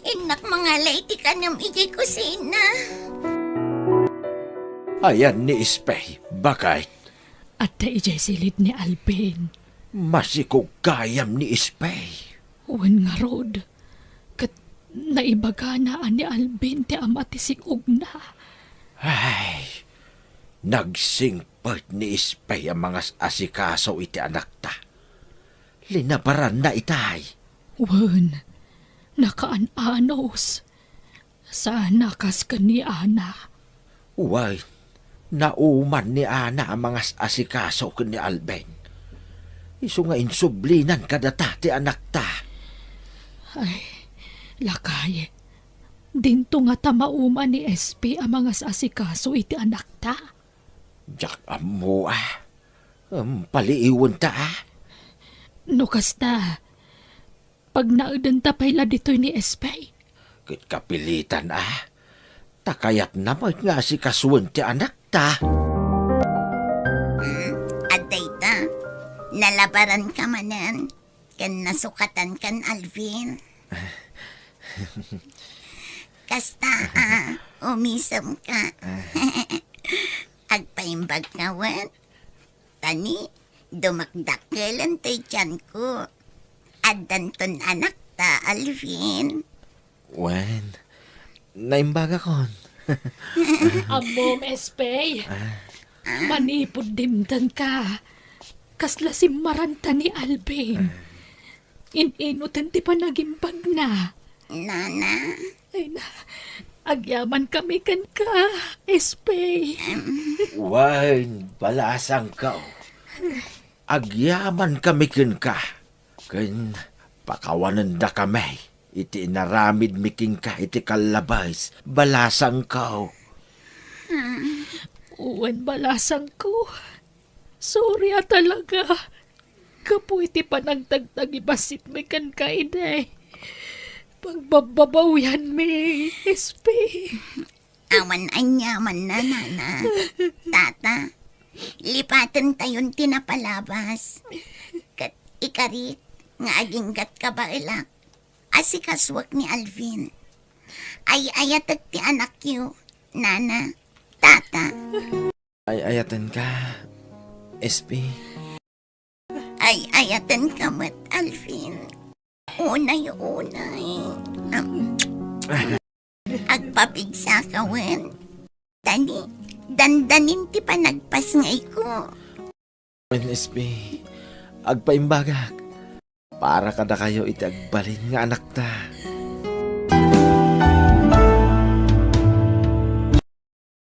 Innak mangala iti kanem idiay kusina. Ayan ni Espey, baket? Adda idiay silid ni Alvin. Masikog gayam ni Espey. Wen ngarud, ket naibagana a ni Alvin ti ama ti sikogna. Ay, nagsingpet ni Espey a mangas-asikaso iti anakta. Linabaranna itay. Wen, nakaan-anos. Saan a kas ken ni Ana. Wen, nauman ni Ana a mangas-asikaso ken ni Alvin. Isu nga insublinan kadata ti anakta. Ay, lakay, dinto ngata mauman ni Espey a mangas-asikaso iti anakta? Diak ammo a. Em, paliiwenta a. No kasta, pagnaedenta pay la ditoy ni Espey. Ket kapilitan a. Ta kayatna met nga asikasuen ti anakta. Hmm, adda ita. Nalabaranka manen. Ken nasukatan kan Alvin. Kasta a, umisemka. Agpaimbagka wen. Tani, dumakdakkelen ti tianko. Addanton anakta, Alvin. Wen, naimbagakon. Ammom, Espey. Ah. Manipud dimtenka, kasla simmaranta ni Alvin. Ah. In-inuten ti panagimbagna. Nana. Ay na, agyamankami kenka, Espey. Em. Wen, balasangko. Agyamankami kenka, ken pakawanendakami iti inaramidmi kenka iti kallabes, balasangko. Wen, balasangko. Sorry a talaga. gapu iti panangtagtagibasitmi kenka, Inay. Pagbabbabawianmi, S P. Awan aniamanna, Nana. Tata, lipatentayon ti napalabas. Ket ikarik nga aginggat kabaelak, asikasuek ni Alvin. Ay-ayatek ti anakyo, Nana, Tata. Ay-ayatenka, S P. Ay-ayatenka met, Alvin. Unay, unay. Am. Agpapigsaka wen. Dani, dandanin ti panagpasngayko. Wen, S P, agpaimbagak. Para kadakayo iti agbalin nga anakta.